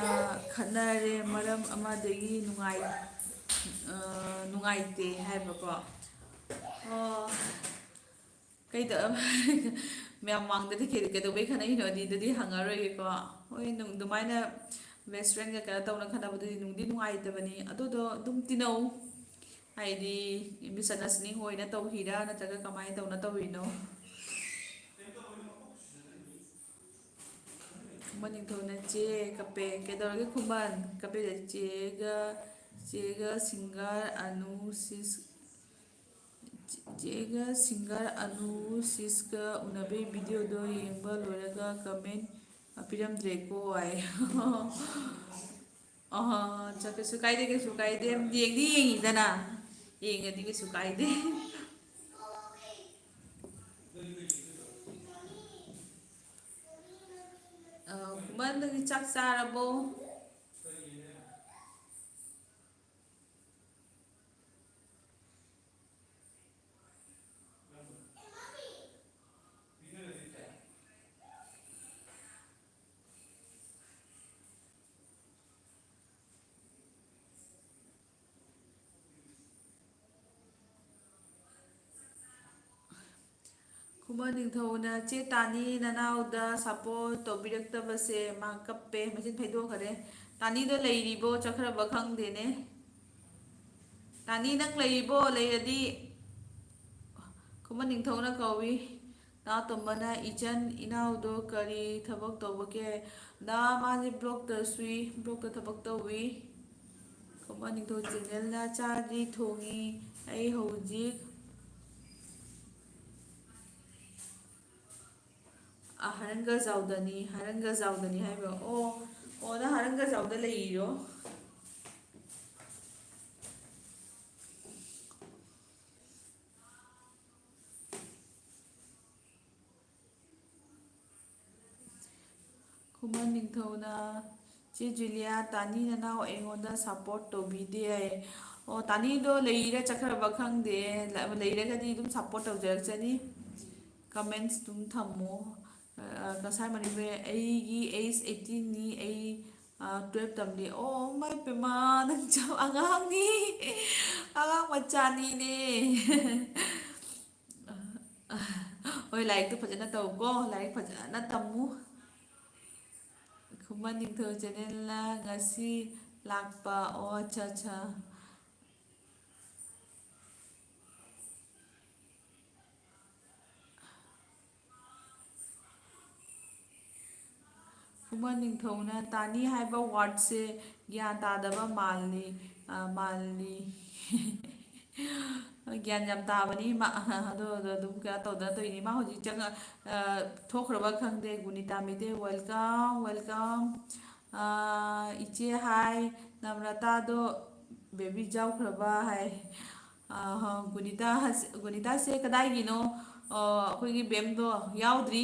ꯑ, ꯈꯠꯅꯔꯦ, ꯃꯔꯝ ꯑꯃꯗꯒꯤ ꯅꯨꯡꯉꯥꯏ-, ꯑ, ꯅꯨꯡꯉꯥꯏꯇꯦ" ꯍꯥꯏꯕꯀꯣ꯫ ꯑꯣ, ꯀꯩꯗ-, ꯃꯌꯥꯝ ꯃꯥꯡꯗꯗꯤ ꯀꯩ-, ꯀꯩꯗꯧꯕꯩ ꯈꯠꯅꯩꯅꯣꯗꯤ ꯑꯗꯨꯗꯤ ꯍꯪꯉꯔꯣꯏꯒꯦꯀꯣ꯫ ꯍꯣꯏ, ꯅꯨꯡ-, ꯑꯗꯨꯃꯥꯏꯅ best friendꯒ ꯀꯩꯅꯣ ꯇꯧꯅ ꯈꯠꯅꯕꯗꯨꯗꯤ ꯅꯨꯡꯗꯤ ꯅꯨꯡꯉꯥꯏꯇꯕꯅꯤ꯫ ꯑꯗꯨꯗꯣ ꯑꯗꯨꯝ ꯇꯤꯟꯅꯧ꯫ ꯍꯥꯏꯗꯤ, misunderstanding ꯑꯣꯏꯅ ꯇꯧꯈꯤꯔꯥ, ꯅꯠꯇ꯭ꯔꯒ ꯀꯃꯥꯏꯅ ꯇꯧꯅ ꯇꯧꯔꯤꯅꯣ? ꯈꯨꯃꯟ ꯅꯤꯡꯊꯧꯅ ꯆꯦ ꯀꯞꯄꯦ꯫ ꯀꯩꯗꯧꯔꯒꯦ ꯈꯨꯃꯟ? ꯀꯞꯄꯦ꯫ ꯆꯦꯒ, ꯆꯦꯒ singer ꯑꯅꯨ ꯁꯤꯁ, ꯆꯦꯒ singer ꯑꯅꯨ ꯁꯤꯁꯀ ꯎꯅꯕꯩ videoꯗꯣ ꯌꯦꯡꯕ ꯂꯣꯏꯔꯒ comment ꯄꯤꯔꯝꯗ꯭ꯔꯦꯀꯣ ꯍꯥꯏ꯫ ꯑꯍ, ꯆ-, ꯀꯩꯁꯨ ꯀꯥꯏꯗꯦ, ꯀꯩꯁꯨ ꯀꯥꯏꯗꯦ꯫ ꯌꯦꯡꯗꯤ ꯌꯦꯡꯉꯤꯗꯅ꯫ ꯌꯦꯡꯉꯗꯤ ꯀꯩꯁꯨ ꯀꯥꯏꯗꯦ꯫ ꯑ, ꯈꯨꯃꯟ, ꯅꯪꯗꯤ ꯆꯥꯛ ꯆꯥꯔꯕꯣ? ꯈꯨꯃꯟ ꯅꯤꯡꯊꯧꯅ, "ꯆꯦ ꯇꯥꯅꯤ, ꯅꯅꯥꯎꯗ support ꯇꯧꯕꯤꯔꯛꯇꯕꯁꯦ ꯃꯥ ꯀꯞꯄꯦ", ꯃꯆꯤꯟ ꯐꯩꯗꯣꯛꯈꯔꯦ꯫ ꯇꯥꯅꯤꯗꯣ ꯂꯩꯔꯤꯕꯣ? ꯆꯠꯈ꯭ꯔꯕ ꯈꯪꯗꯦꯅꯦ꯫ ꯇꯥꯅꯤ, ꯅꯪ ꯂꯩꯔꯤꯕꯣ? ꯂꯩꯔꯗꯤ ꯈꯨꯃꯟ ꯅꯤꯡꯊꯧꯅ ꯀꯧꯏ꯫ ꯅꯥꯇꯣꯝꯕꯅ ꯏꯆꯟ ꯏꯅꯥꯎꯗꯣ ꯀꯔꯤ ꯊꯕꯛ ꯇꯧꯕꯒꯦ? ꯅꯥ, ꯃꯥꯁꯦ ꯕ꯭ꯂꯣꯛꯇ ꯁꯨꯏ, ꯕ꯭ꯂꯣꯛꯇ ꯊꯕꯛ ꯇꯧꯏ꯫ ꯈꯨꯃꯟ ꯅꯤꯡꯊꯧ ꯆꯦꯅꯦꯜꯅ ꯆꯥꯗꯤ ꯊꯣꯡꯉꯤ꯫ ꯑꯩ ꯍꯧꯖꯤꯛ ꯑ, ꯍꯔꯪꯒꯖꯥꯎꯗꯅꯤ, ꯍꯔꯪꯒꯖꯥꯎꯗꯅꯤ ꯍꯥꯏꯕ꯫ ꯑꯣ, ꯑꯣ, ꯅꯪ ꯍꯔꯪꯒꯖꯥꯎꯗ ꯂꯩꯔꯤꯔꯣ? ꯈꯨꯃꯟ ꯅꯤꯡꯊꯧꯅ, "ꯆꯦ ꯖꯨꯂꯤꯌꯥ, ꯇꯥꯅꯤ ꯅꯅꯥꯎ ꯑꯩꯉꯣꯟꯗ ꯁꯞꯄꯣꯔꯠ ꯇꯧꯕꯤꯗꯦ" ꯍꯥꯏꯌꯦ꯫ ꯑꯣ, ꯇꯥꯅꯤꯗꯣ ꯂꯩꯔ ꯆꯠꯈ꯭ꯔꯕ ꯈꯪꯗꯦ꯫ ꯂ-, ꯂꯩꯔꯒꯗꯤ ꯑꯗꯨꯝ ꯁꯞꯄꯣꯔꯠ ꯇꯧꯖꯔꯛꯆꯅꯤ꯫ ꯀꯃꯦꯟꯁ ꯑꯗꯨꯝ ꯊꯝꯃꯣ꯫ ꯑ, ꯉꯁꯥꯏ ꯃꯅꯤꯄꯨꯔꯤ, "ꯑꯩꯒꯤ ꯑꯦꯖ ꯑꯩꯠꯇꯤꯟꯅꯤ, ꯑꯩ, ꯑ, ꯇꯨꯌꯦꯜꯞ ꯇꯝꯂꯤ"꯫ ꯑꯣ, ꯃꯥꯏ ꯄꯦꯃꯥ, ꯅꯪ ꯆꯞ ꯑꯉꯥꯡꯅꯤ꯫ ꯑꯉꯥꯡ ꯃꯆꯥꯅꯤꯅꯦ꯫ ꯍꯣꯏ, ꯂꯥꯏꯔꯤꯛꯇꯣ ꯐꯖꯅ ꯇꯧꯀꯣ, ꯂꯥꯏꯔꯤꯛ ꯐꯖꯅ ꯇꯝꯃꯨ꯫ ꯈꯨꯃꯟ ꯅꯤꯡꯊꯧ ꯆꯦꯅꯦꯜꯅ ꯉꯁꯤ ꯂꯥꯛꯄ꯫ ꯑꯣ, ꯑꯠꯆꯥ, ꯑꯠꯆꯥ꯫ ꯈꯨꯃꯟ ꯅꯤꯡꯊꯧꯅ ꯇꯥꯅꯤ ꯍꯥꯏꯕ ꯋꯥꯔꯗꯁꯦ ꯒ꯭ꯌꯥꯟ ꯇꯥꯗꯕ ꯃꯥꯜꯂꯤ, ꯑ, ꯃꯥꯜꯂꯤ꯫ ꯒ꯭ꯌꯥꯟ ꯌꯥꯝ ꯇꯥꯕꯅꯤ ꯃꯥ꯫ ꯑꯗꯣ, ꯑꯗꯣ ꯑꯗꯨꯝ ꯀꯩꯅꯣ ꯇꯧꯗꯅ ꯇꯧꯔꯤꯅꯤ꯫ ꯃꯥ ꯍꯧꯖꯤꯛ ꯆꯪꯉ-, ꯑ, ꯊꯣꯛꯈ꯭ꯔꯕ ꯈꯪꯗꯦ꯫ ꯒꯨꯅꯤꯇꯥ ꯃꯩꯇꯩ, welcome, welcome꯫ ꯑ, ꯏꯆꯦ ꯍꯥꯏ, ꯅꯝꯔꯇꯥꯗꯣ ꯕꯦꯕꯤ ꯌꯥꯎꯈ꯭ꯔꯕ ꯍꯥꯏ꯫ ꯑ, ꯍ, ꯒꯨꯅꯤꯇꯥ, ꯒꯨꯅꯤꯇꯥꯁꯦ ꯀꯗꯥꯏꯒꯤꯅꯣ? ꯑ, ꯑꯩꯈꯣꯏꯒꯤ ꯕꯦꯝꯗꯣ ꯌꯥꯎꯗ꯭ꯔꯤ꯫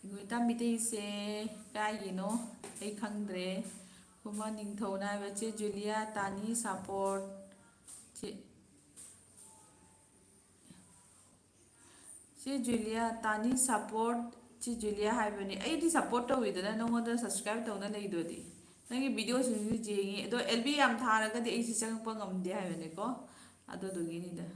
ꯒꯨꯅꯤꯇꯥ ꯃꯩꯇꯩꯁꯦ ꯀꯥꯏꯒꯤꯅꯣ ꯑꯩ ꯈꯪꯗ꯭ꯔꯦ꯫ ꯈꯨꯃꯟ ꯅꯤꯡꯊꯧꯅ ꯍꯥꯏꯕ, "ꯆꯦ ꯖꯨꯂꯤꯌꯥ, ꯇꯥꯅꯤ ꯁꯞꯄꯣꯔꯠ"꯫ ꯆꯦ, ꯆꯦ ꯖꯨꯂꯤꯌꯥ, ꯇꯥꯅꯤ ꯁꯞꯄꯣꯔꯠ꯫ ꯆꯦ ꯖꯨꯂꯤꯌꯥ ꯍꯥꯏꯕꯅꯤ꯫ ꯑꯩꯗꯤ ꯁꯞꯄꯣꯔꯠ ꯇꯧꯋꯤꯗꯅ, ꯅꯪꯉꯣꯟꯗ ꯁꯕꯁꯀ꯭ꯔꯥꯏꯕ ꯇꯧꯅ ꯂꯩꯗꯨꯗꯤ꯫ ꯅꯪꯒꯤ ꯚꯤꯗꯤꯑꯣꯁꯤꯡꯁꯨ ꯌꯦꯡꯉꯤ꯫ ꯑꯗꯣ ꯑꯦꯜ ꯕꯤ ꯌꯥꯝ ꯊꯥꯔꯒꯗꯤ ꯑꯩꯁꯦ ꯆꯪꯉꯛꯄ ꯉꯝꯗꯦ ꯍꯥꯏꯕꯅꯤꯀꯣ꯫ ꯑꯗꯨꯗꯨꯒꯤꯅꯤꯗ꯫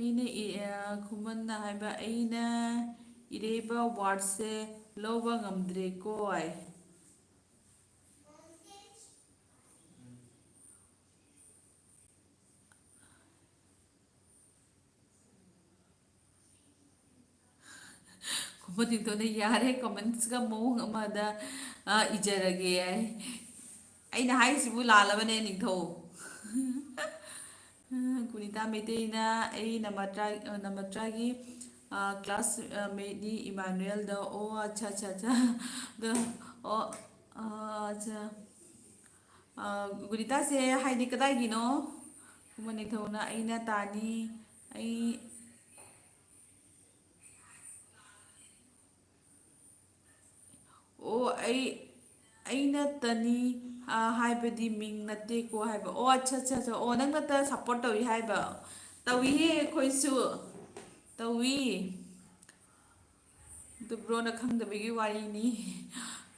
ꯑꯩꯅ ꯏ-, ꯑ, ꯈꯨꯃꯟꯅ ꯍꯥꯏꯕ, "ꯑꯩꯅ ꯏꯔꯩꯕ ꯋꯥꯔꯗꯁꯦ ꯂꯧꯕ ꯉꯝꯗ꯭ꯔꯦꯀꯣ" ꯍꯥꯏ꯫ ꯈꯨꯃꯟ ꯅꯤꯡꯊꯧꯅ "ꯌꯥꯔꯦ, ꯀꯃꯦꯟꯁꯀ ꯃꯑꯣꯡ ꯑꯃꯗ, ꯑ, ꯏꯖꯔꯒꯦ" ꯍꯥꯏ꯫ ꯑꯩꯅ ꯍꯥꯏꯔꯤꯁꯤꯕꯨ ꯂꯥꯜꯂꯕꯅꯦ, ꯅꯤꯡꯊꯧ? ꯒꯨꯅꯤꯇꯥ ꯃꯩꯇꯩꯅ, "ꯑꯩ ꯅꯃꯇ꯭ꯔꯥ-, ꯅꯃꯇ꯭ꯔꯥꯒꯤ, ꯑ, ꯀ꯭ꯂꯥꯁ, ꯑ, ꯃꯦꯠꯅꯤ ꯏꯃꯥꯅꯨꯑꯦꯜꯗ"꯫ ꯑꯣ, ꯑꯠꯆꯥ, ꯑꯠꯆꯥ, ꯑꯠꯆꯥ꯫ ꯑꯗꯣ, ꯑꯣ, ꯑ, ꯑꯠꯆꯥ꯫ ꯑ, ꯒꯨꯅꯤꯇꯥꯁꯦ ꯍꯥꯏꯗꯤ ꯀꯗꯥꯏꯒꯤꯅꯣ? ꯈꯨꯃꯟ ꯅꯤꯡꯊꯧꯅ, "ꯑꯩꯅ ꯇꯥꯅꯤ, ꯑꯩ" ꯑꯣ, ꯑꯩ, ꯑꯩꯅ ꯇꯅꯤ, ꯑ, ꯍꯥꯏꯕꯗꯤ ꯃꯤꯡ ꯅꯠꯇꯦꯀꯣ ꯍꯥꯏꯕ꯫ ꯑꯣ, ꯑꯠꯆꯥ, ꯑꯠꯆꯥ, ꯑꯠꯆꯥ꯫ ꯑꯣ, ꯅꯪꯅ ꯇ ꯁꯞꯄꯣꯔꯠ ꯇꯧꯏ ꯍꯥꯏꯕ? ꯇꯧꯏꯍꯦ ꯑꯩꯈꯣꯏꯁꯨ꯫ ꯇꯧꯏ꯫ ꯑꯗꯨ ꯕ꯭ꯔꯣꯅ ꯈꯪꯗꯕꯒꯤ ꯋꯥꯔꯤꯅꯤ꯫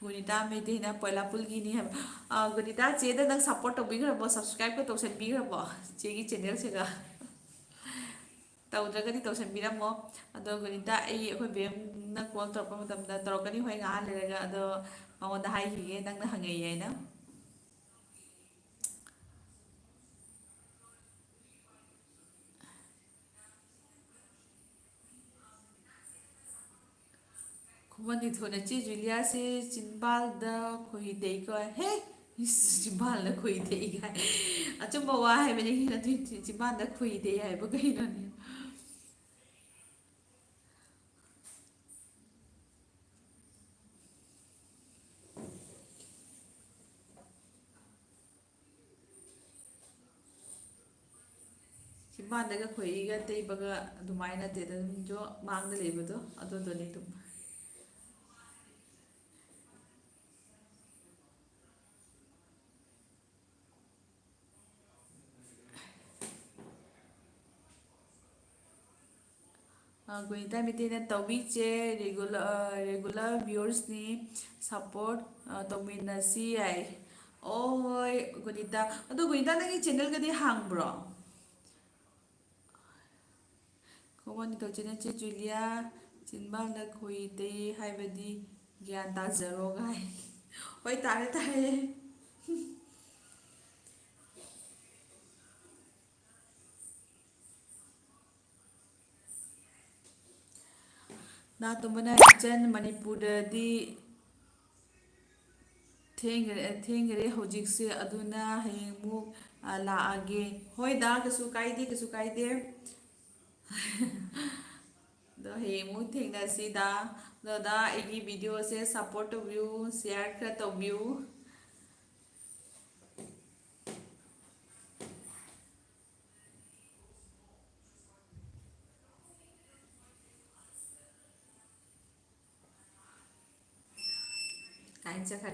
ꯒꯨꯅꯤꯇꯥ ꯃꯩꯇꯩꯅ ꯄꯣꯏꯂꯥꯄꯨꯜꯒꯤꯅꯤ ꯍꯥꯏꯕ꯫ ꯑ, ꯒꯨꯅꯤꯇꯥ ꯆꯦꯗ ꯅꯪ ꯁꯞꯄꯣꯔꯠ ꯇꯧꯕꯤꯈ꯭ꯔꯕꯣ? ꯁꯕꯁꯀ꯭ꯔꯥꯏꯕꯀ ꯇꯧꯁꯟꯕꯤꯈ꯭ꯔꯕꯣ ꯆꯦꯒꯤ ꯆꯦꯅꯦꯜꯁꯤꯒ? ꯇꯧꯗ꯭ꯔꯒꯗꯤ ꯇꯧꯁꯟꯕꯤꯔꯝꯃꯣ꯫ ꯑꯗꯣ ꯒꯨꯅꯤꯇꯥ, ꯑꯩ ꯑꯩꯈꯣꯏ ꯕꯦꯝꯅ ꯀꯣꯜ ꯇꯧꯔꯛꯄ ꯃꯇꯝꯗ ꯇꯧꯔꯛꯀꯅꯤ ꯍꯣꯏ ꯉꯥꯏꯍꯥꯛ ꯂꯩꯔꯒ, ꯑꯗꯣ ꯃꯉꯣꯟꯗ ꯍꯥꯏꯈꯤꯒꯦ ꯅꯪꯅ ꯍꯪꯉꯛꯏ ꯍꯥꯏꯅ꯫ ꯈꯨꯃꯟ ꯅꯤꯡꯊꯧꯅ ꯆꯦ ꯖꯨꯂꯤꯌꯥꯁꯦ ꯆꯤꯟꯕꯥꯜꯗ ꯈꯣꯏꯍꯤ ꯇꯩꯀꯣ꯫ ꯍꯦ! ꯏꯁ, ꯆꯤꯟꯕꯥꯜꯗ ꯈꯣꯏꯍꯤ ꯇꯩ ꯀꯥꯏ꯫ ꯑꯆꯨꯝꯕ ꯋꯥ ꯍꯥꯏꯕꯅꯤ, ꯑꯗꯨꯏ ꯆꯤꯟꯕꯥꯜꯗ ꯈꯣꯏꯍꯤ ꯇꯩ ꯍꯥꯏꯕ ꯀꯩꯅꯣꯅꯦ? ꯆꯤꯟꯕꯥꯟꯗꯒ ꯈꯣꯏꯍꯤꯒ ꯇꯩꯕꯒ ꯑꯗꯨꯃꯥꯏꯅ ꯅꯠꯇꯦꯗ, ꯑꯗꯨꯝ ꯖꯣ ꯃꯥꯡꯗ ꯂꯩꯕꯗꯣ ꯑꯗꯨꯗꯨꯅꯤ ꯑꯗꯨꯝ꯫ ꯑ, ꯒꯨꯅꯤꯇꯥ ꯃꯩꯇꯩꯅ ꯇꯧꯕꯤꯁꯦ, ꯔꯤꯒꯨꯂꯔ, ꯑ, ꯔꯤꯒꯨꯂꯔ ꯚ꯭ꯌꯨꯋꯔꯁꯅꯤ, ꯁꯞꯄꯣꯔꯠ, ꯑ, ꯇꯧꯃꯤꯟꯅꯁꯤ ꯍꯥꯏ꯫ ꯑꯣ, ꯍꯣꯏ, ꯒꯨꯅꯤꯇꯥ꯫ ꯑꯗꯣ ꯒꯨꯅꯤꯇꯥ, ꯅꯪꯒꯤ ꯆꯦꯅꯦꯜꯒꯗꯤ ꯍꯥꯡꯕ꯭ꯔꯣ? ꯈꯨꯃꯟ ꯅꯤꯡꯊꯧ ꯆꯦꯅꯦꯜ ꯆꯦ ꯖꯨꯂꯤꯌꯥ, ꯆꯤꯟꯕꯥꯡꯗ ꯈꯣꯏ ꯇꯩ ꯍꯥꯏꯕꯗꯤ ꯒ꯭ꯌꯥꯟ ꯇꯥꯖꯔꯣ ꯒꯥꯏ꯫ ꯍꯣꯏ, ꯇꯥꯔꯦ, ꯇꯥꯔꯦ꯫ ꯅꯥꯇꯣꯝꯕꯅ ꯏꯆꯟ, ꯃꯅꯤꯄꯨꯔꯗꯗꯤ ꯊꯦꯡꯈ꯭ꯔꯦ, ꯊꯦꯡꯈ꯭ꯔꯦ ꯍꯧꯖꯤꯛꯁꯦ, ꯑꯗꯨꯅ ꯍꯌꯦꯡꯃꯨꯛ, ꯑ, ꯂꯥꯛꯑꯒꯦ꯫ ꯍꯣꯏꯗ, ꯀꯩꯁꯨ ꯀꯥꯏꯗꯦ, ꯀꯩꯁꯨ ꯀꯥꯏꯗꯦ꯫ ꯑꯗꯣ ꯍꯌꯦꯡꯃꯨꯛ ꯊꯦꯡꯅꯁꯤꯗ꯫ ꯑꯗꯣ ꯗꯥ, ꯑꯩꯒꯤ ꯚꯤꯗꯤꯑꯣꯁꯦ ꯁꯞꯄꯣꯔꯠ ꯇꯧꯕꯤꯌꯨ, ꯁꯤꯌꯥꯔ ꯈꯔ ꯇꯧꯕꯤꯌꯨ꯫ ꯀꯥꯏ ꯆꯠꯈ꯭ꯔꯦ?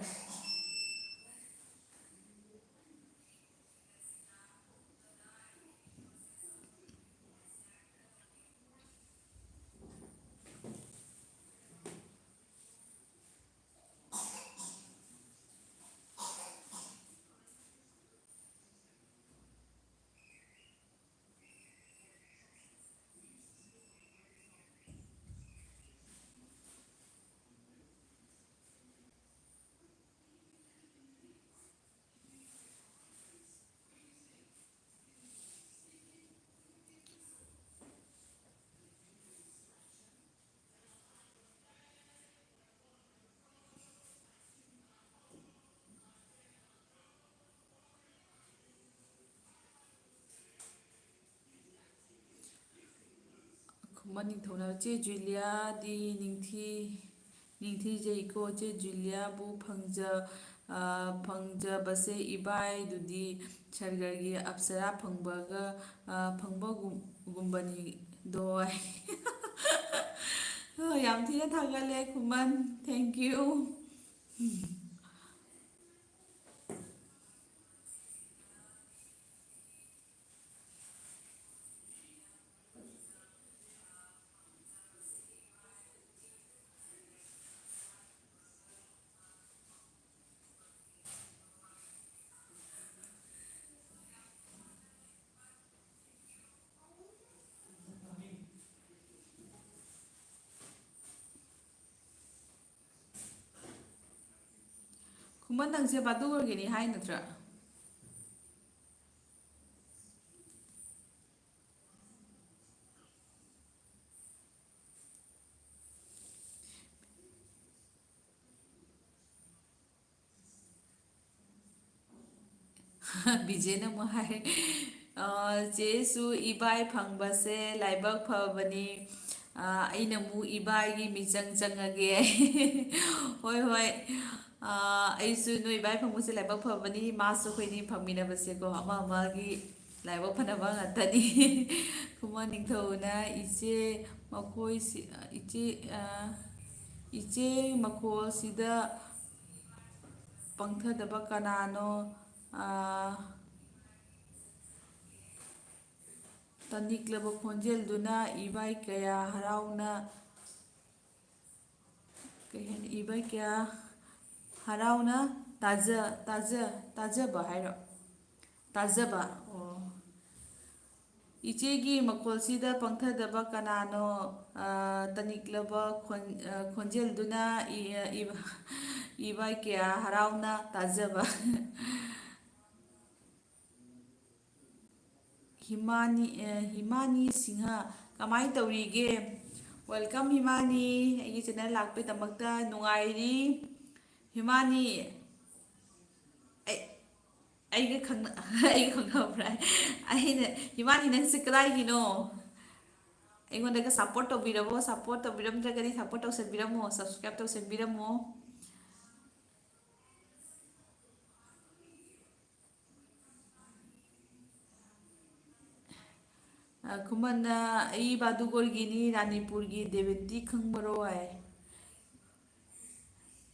ꯈꯨꯃꯟ ꯅꯤꯡꯊꯧꯅ, "ꯆꯦ ꯖꯨꯂꯤꯌꯥꯗꯤ ꯅꯤꯡꯊꯤ-, ꯅꯤꯡꯊꯤꯖꯩꯀꯣ꯫ ꯆꯦ ꯖꯨꯂꯤꯌꯥꯕꯨ ꯐꯪꯖ-, ꯑ, ꯐꯪꯖꯕꯁꯦ ꯏꯕꯥꯏꯗꯨꯗꯤ ꯁꯔꯒꯔꯒꯤ ꯑꯞꯁꯔꯥ ꯐꯪꯕꯒ, ꯑ, ꯐꯪꯕꯒꯨꯝ-, ꯒꯨꯝꯕꯅꯤꯗꯣ" ꯍꯥꯏ꯫ ꯑ, ꯌꯥꯝ ꯊꯤꯅ ꯊꯥꯒꯠꯂꯦ ꯈꯨꯃꯟ꯫ Thank you꯫ ꯈꯨꯃꯟ, ꯅꯪꯁꯦ ꯕꯥꯗꯨꯒꯔꯒꯤꯅꯤ ꯍꯥꯏ ꯅꯠꯇ꯭ꯔꯥ? ꯕꯤꯖꯦꯅ ꯑꯃꯨꯛ ꯍꯥꯏ, "ꯑ, ꯆꯦꯁꯨ ꯏꯕꯥꯏ ꯐꯪꯕꯁꯦ ꯂꯥꯏꯕꯛ ꯐꯕꯅꯤ꯫ ꯑ, ꯑꯩꯅ ꯑꯃꯨꯛ ꯏꯕꯥꯏꯒꯤ ꯃꯤꯆꯪ ꯆꯪꯉꯒꯦ꯫" ꯍꯣꯏ, ꯍꯣꯏ꯫ ꯑ, ꯑꯩꯁꯨ ꯅꯣꯏ ꯏꯕꯥꯏ ꯐꯪꯕꯁꯦ ꯂꯥꯏꯕꯛ ꯐꯕꯅꯤ꯫ ꯃꯥꯁꯨ ꯑꯩꯈꯣꯏꯅꯤ ꯐꯪꯃꯤꯟꯅꯕꯁꯦꯀꯣ, ꯑꯃ ꯑꯃꯒꯤ ꯂꯥꯏꯕꯛ ꯐꯅꯕ ꯉꯥꯛꯇꯅꯤ꯫ ꯈꯨꯃꯟ ꯅꯤꯡꯊꯧꯅ ꯏꯆꯦ ꯃꯈꯣꯏꯁꯤ, ꯏꯆꯦ, ꯑ, ꯏꯆꯦ ꯃꯈꯣꯜꯁꯤꯗ ꯄꯪꯊꯗꯕ ꯀꯅꯥꯅꯣ? ꯑ, ꯇꯅꯤꯛꯂꯕ ꯈꯣꯟꯖꯦꯜꯗꯨꯅ ꯏꯕꯥꯏ ꯀꯌꯥ ꯍꯔꯥꯎꯅ, ꯀꯩ ꯍꯥꯏꯅꯤ? ꯏꯕꯥꯏ ꯀꯌꯥ ꯍꯔꯥꯎꯅ ꯇꯥꯖ-, ꯇꯥꯖ-, ꯇꯥꯖꯕ ꯍꯥꯏꯔꯣ? ꯇꯥꯖꯕ꯫ ꯑꯣ꯫ ꯏꯆꯦꯒꯤ ꯃꯈꯣꯜꯁꯤꯗ ꯄꯪꯊꯗꯕ ꯀꯅꯥꯅꯣ? ꯑ, ꯇꯅꯤꯛꯂꯕ ꯈꯣꯟ-, ꯑ, ꯈꯣꯟꯖꯦꯜꯗꯨꯅ ꯏ-, ꯑ, ꯏꯕ-, ꯏꯕꯥꯏ ꯀꯌꯥ ꯍꯔꯥꯎꯅ ꯇꯥꯖꯕ꯫ ꯍꯤꯃꯥꯅꯤ, ꯑ, ꯍꯤꯃꯥꯅꯤ ꯁꯤꯡꯍ, ꯀꯃꯥꯏꯅ ꯇꯧꯔꯤꯒꯦ? Welcome, ꯍꯤꯃꯥꯅꯤ, ꯑꯩꯒꯤ channel ꯂꯥꯛꯄꯩꯗꯃꯛꯇ꯫ ꯅꯨꯡꯉꯥꯏꯔꯤ, ꯍꯤꯃꯥꯅꯤ꯫ ꯑꯩ, ꯑꯩꯒ ꯈꯪꯅ-, ꯑꯩꯒ ꯈꯪꯅꯕ꯭ꯔꯥ? ꯑꯩꯅ, "ꯍꯤꯃꯥꯅꯤ, ꯅꯪꯁꯦ ꯀꯗꯥꯏꯒꯤꯅꯣ? ꯑꯩꯉꯣꯟꯗꯒ support ꯇꯧꯕꯤꯔꯝꯃꯣ, support ꯇꯧꯕꯤꯔꯝꯗ꯭ꯔꯒꯗꯤ support ꯇꯧꯁꯟꯕꯤꯔꯝꯃꯣ, subscribe ꯇꯧꯁꯟꯕꯤꯔꯝꯃꯣ꯫" ꯑ, ꯈꯨꯃꯟꯅ, "ꯑꯩ ꯕꯥꯗꯨꯒꯣꯔꯒꯤꯅꯤ, ꯔꯥꯅꯤꯄꯨꯔꯒꯤ ꯗꯦꯕꯦꯟꯇꯤ ꯈꯪꯕꯔꯣ?" ꯍꯥꯏ꯫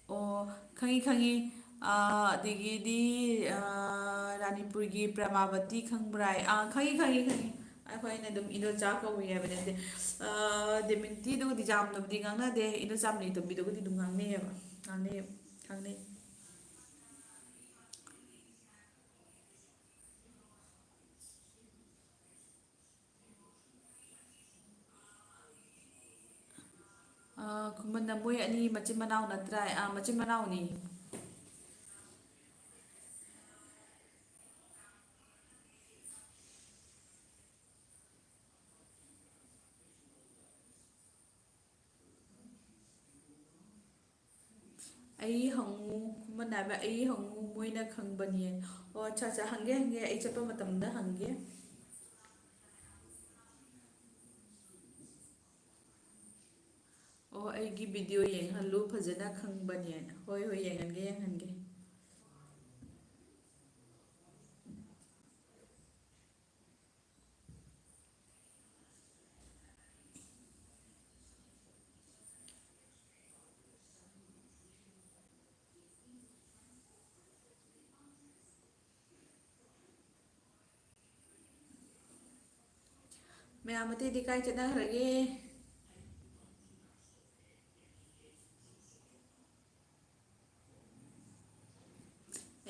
ꯑꯣ, ꯈꯪꯉꯤ, ꯈꯪꯉꯤ꯫ ꯑ, ꯑꯗꯒꯤꯗꯤ, ꯑ, ꯔꯥꯅꯤꯄꯨꯔꯒꯤ ꯄ꯭ꯔꯃꯥꯕꯇꯤ ꯈꯪꯕ꯭ꯔꯥ ꯍꯥꯏ꯫ ꯑ, ꯈꯪꯉꯤ, ꯈꯪꯉꯤ, ꯈꯪꯉꯤ꯫ ꯑꯩꯈꯣꯏ ꯑꯩꯅ ꯑꯗꯨꯝ ꯏꯟꯗꯣꯆꯥ ꯀꯧꯏ ꯍꯥꯏꯕꯅꯦ꯫ ꯑꯗꯩ, ꯑ, ꯗꯦꯕꯦꯟꯇꯤꯗꯨꯕꯨꯗꯤ ꯌꯥꯝꯅꯕꯨꯗꯤ ꯉꯥꯡꯅꯗꯦ, ꯏꯟꯗꯣꯆꯥ ꯃꯅꯤꯇꯣꯝꯕꯤꯗꯨꯕꯨꯗꯤ ꯑꯗꯨꯝ ꯉꯥꯡꯅꯩꯌꯦꯕ꯫ ꯉꯥꯡꯅꯩꯌꯦꯕ꯫ ꯈꯪꯅꯩ꯫ ꯑ, ꯈꯨꯃꯟꯅ, "ꯃꯣꯏ ꯑꯅꯤ ꯃꯆꯤꯟ ꯃꯅꯥꯎ ꯅꯠꯇ꯭ꯔꯥ?" ꯑ, ꯃꯆꯤꯟ ꯃꯅꯥꯎꯅꯤ꯫ ꯑꯩ ꯍꯪꯉꯨ, ꯈꯨꯃꯟ ꯍꯥꯏꯕ, "ꯑꯩ ꯍꯪꯉꯨ, ꯃꯣꯏꯅ ꯈꯪꯕꯅꯤ"꯫ ꯑꯣ, ꯑꯠꯆꯥ, ꯑꯠꯆꯥ, ꯍꯪꯒꯦ, ꯍꯪꯒꯦ, ꯑꯩ ꯆꯠꯄ ꯃꯇꯝꯗ ꯍꯪꯒꯦ꯫ ꯑꯣ, ꯑꯩꯒꯤ video ꯌꯦꯡꯍꯜꯂꯨ, ꯐꯖꯅ ꯈꯪꯕꯅꯦꯅ꯫ ꯍꯣꯏ, ꯍꯣꯏ, ꯌꯦꯡꯍꯟꯒꯦ, ꯌꯦꯡꯍꯟꯒꯦ꯫ ꯃꯌꯥꯝ ꯑꯇꯩꯗꯤ ꯀꯥꯏ ꯆꯠꯅꯈ꯭ꯔꯒꯦ?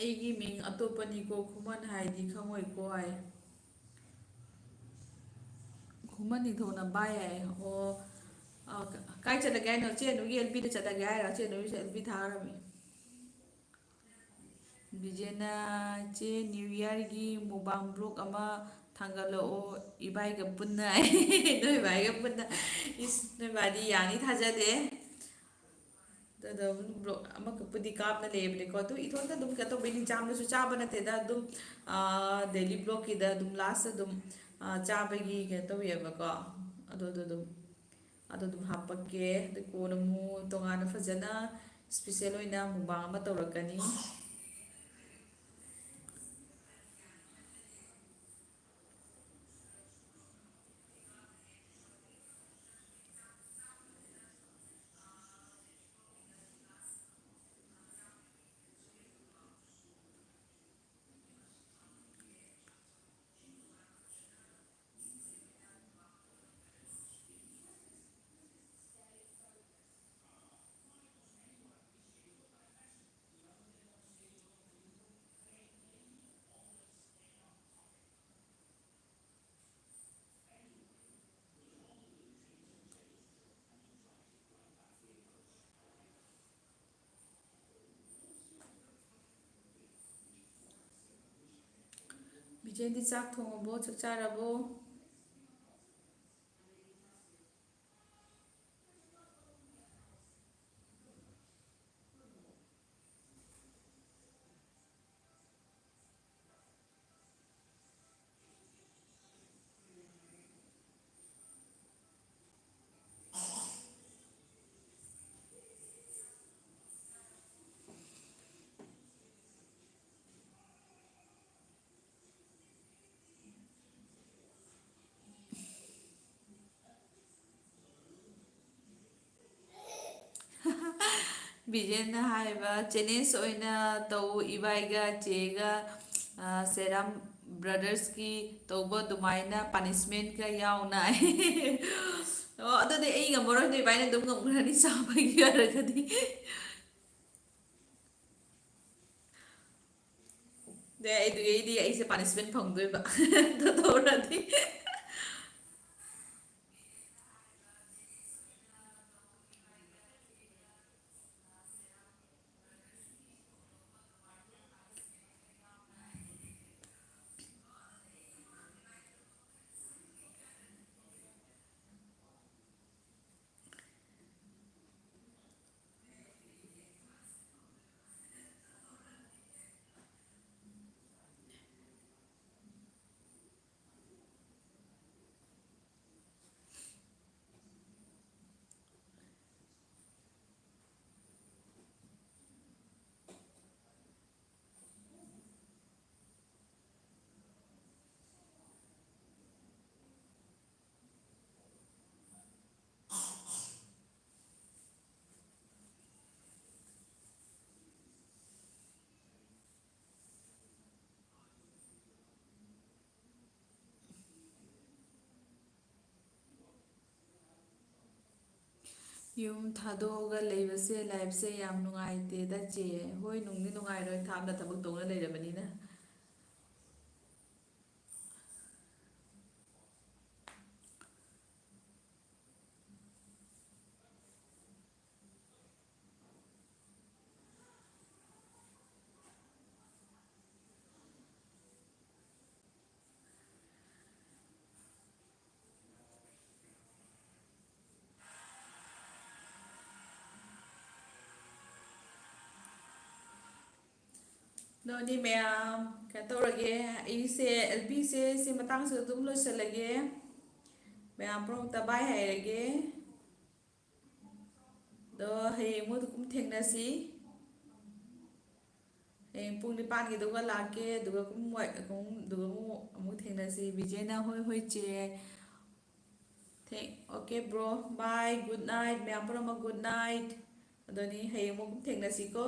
ꯑꯩꯒꯤ ꯃꯤꯡ ꯑꯇꯣꯞꯄꯅꯤꯀꯣ, ꯈꯨꯃꯟ ꯍꯥꯏꯗꯤ ꯈꯪꯉꯣꯏꯀꯣ ꯍꯥꯏ꯫ ꯈꯨꯃꯟ ꯅꯤꯡꯊꯧꯅ ꯚꯥꯏ ꯍꯥꯏ꯫ ꯑꯣ, ꯑ, ꯀꯥꯏ ꯆꯠꯂꯒꯦ ꯍꯥꯏꯅꯣ? ꯆꯦ ꯑꯅꯨꯒꯤ L P ꯗ ꯆꯠꯂꯒꯦ ꯍꯥꯏꯔꯣ? ꯆꯦ ꯑꯅꯨꯒꯤꯁꯨ L P ꯊꯥꯈ꯭ꯔꯕꯅꯤ꯫ ꯕꯤꯖꯦꯅ, "ꯆꯦ, New Year ꯒꯤ mukbang vlog ꯑꯃ ꯊꯥꯡꯒꯠꯂꯛꯑꯣ, ꯏꯕꯥꯏꯒ ꯄꯨꯟꯅ"꯫ ꯅꯣꯏ ꯏꯕꯥꯏꯒ ꯄꯨꯟꯅ? ꯏꯁ, ꯅꯣꯏ ꯏꯕꯥꯏꯗꯤ ꯌꯥꯅꯤ ꯊꯥꯖꯗꯦ꯫ ꯑꯗꯨꯗ ꯑꯗꯨꯝ vlog ꯑꯃꯈꯛꯄꯨꯗꯤ ꯀꯥꯞꯅ ꯂꯩꯕꯅꯦꯀꯣ꯫ ꯑꯗꯨ ꯏꯊꯣꯟꯇ ꯑꯗꯨꯝ ꯀꯩꯅꯣ ꯇꯧꯕ, ꯅꯤꯡꯆꯥꯝꯗꯁꯨ ꯆꯥꯕ ꯅꯠꯇꯦꯗ, ꯑꯗꯨꯝ, ꯑꯥ, daily vlog ꯀꯤꯗ ꯑꯗꯨꯝ last ꯑꯗꯨꯝ, ꯑꯥ, ꯆꯥꯕꯒꯤ ꯀꯩꯅꯣ ꯇꯧꯋꯦꯕꯀꯣ꯫ ꯑꯗꯨ, ꯑꯗꯨ ꯑꯗꯨꯝ, ꯑꯗꯨ ꯑꯗꯨꯝ ꯍꯥꯞꯄꯛꯀꯦ꯫ ꯑꯗꯨ ꯀꯣꯟꯅ ꯑꯃꯨꯛ ꯇꯣꯉꯥꯟꯅ ꯐꯖꯅ special ꯑꯣꯏꯅ mukbang ꯑꯃ ꯇꯧꯔꯛꯀꯅꯤ꯫ ꯕꯤꯖꯦꯟꯗꯤ ꯆꯥꯛ ꯊꯣꯡꯉꯕꯣ? ꯆꯥꯛ ꯆꯥꯔꯕꯣ? ꯕꯤꯖꯦꯟꯅ ꯍꯥꯏꯕ, "ꯆꯦꯂꯦꯟꯖ ꯑꯣꯏꯅ ꯇꯧ, ꯏꯕꯥꯏꯒ ꯆꯦꯒ, ꯑ, ꯁꯦꯔꯥꯝ ꯕ꯭ꯔꯗꯔꯁꯀꯤ ꯇꯧꯕ ꯑꯗꯨꯃꯥꯏꯅ ꯄꯅꯤꯁꯃꯦꯟꯠꯀ ꯌꯥꯎꯅ꯫" ꯑꯣ, ꯑꯗꯨꯗꯤ ꯑꯩ ꯉꯝꯃꯔꯣꯏ, ꯅꯣꯏ ꯏꯕꯥꯏꯅ ꯑꯗꯨꯝ ꯉꯝꯈ꯭ꯔꯅꯤ ꯆꯥꯕꯒꯤ ꯑꯣꯏꯔꯒꯗꯤ꯫ ꯑꯗꯩ ꯑꯩꯗꯨꯒꯤ ꯑꯩꯗꯤ ꯑꯩꯁꯦ ꯄꯅꯤꯁꯃꯦꯟꯠ ꯐꯪꯗꯣꯏꯕ꯫ ꯑꯗꯨ ꯇꯧꯔꯗꯤ꯫ ꯌꯨꯝ ꯊꯥꯗꯣꯛꯑꯒ ꯂꯩꯕꯁꯦ, ꯂꯥꯏꯐꯁꯦ ꯌꯥꯝ ꯅꯨꯡꯉꯥꯏꯇꯦꯗ ꯆꯦ꯫ ꯍꯣꯏ, ꯅꯨꯡꯗꯤ ꯅꯨꯡꯉꯥꯏꯔꯣꯏ, ꯊꯥꯞꯅ ꯊꯕꯛ ꯇꯧꯅ ꯂꯩꯔꯕꯅꯤꯅ꯫ ꯑꯗꯣ ꯃꯌꯥꯝ, ꯀꯩꯅꯣ ꯇꯧꯔꯒꯦ, ꯑꯩꯁꯦ ꯑꯦꯜ ꯕꯤꯁꯦ ꯁꯤ ꯃꯇꯥꯡꯁꯤꯗ ꯑꯗꯨꯝ ꯂꯣꯏꯁꯤꯜꯂꯒꯦ꯫ ꯃꯌꯥꯝ ꯄꯨꯝꯅꯃꯛꯇ ꯕꯥꯏ ꯍꯥꯏꯔꯒꯦ꯫ ꯑꯗꯣ ꯍꯌꯦꯡ ꯑꯃꯨꯛ ꯑꯗꯨꯝ ꯊꯦꯡꯅꯁꯤ꯫ ꯍꯌꯦꯡ ꯄꯨꯡ ꯅꯤꯄꯥꯟꯒꯤꯗꯨꯒ ꯂꯥꯛꯀꯦ, ꯑꯗꯨꯒ ꯄꯨꯡ ꯋꯥꯏ-, ꯑꯗꯨꯒ ꯑꯃꯨꯛ, ꯑꯃꯨꯛ ꯊꯦꯡꯅꯁꯤ꯫ ꯕꯤꯖꯦꯅ, "ꯍꯣꯏ, ꯍꯣꯏ, ꯆꯦ꯫" Thank, okay, bro. Bye. Good night. ꯃꯌꯥꯝ ꯄꯨꯝꯅꯃꯛ good night. ꯑꯗꯨꯅꯤ, ꯍꯌꯦꯡ ꯑꯃꯨꯛ ꯊꯦꯡꯅꯁꯤꯀꯣ꯫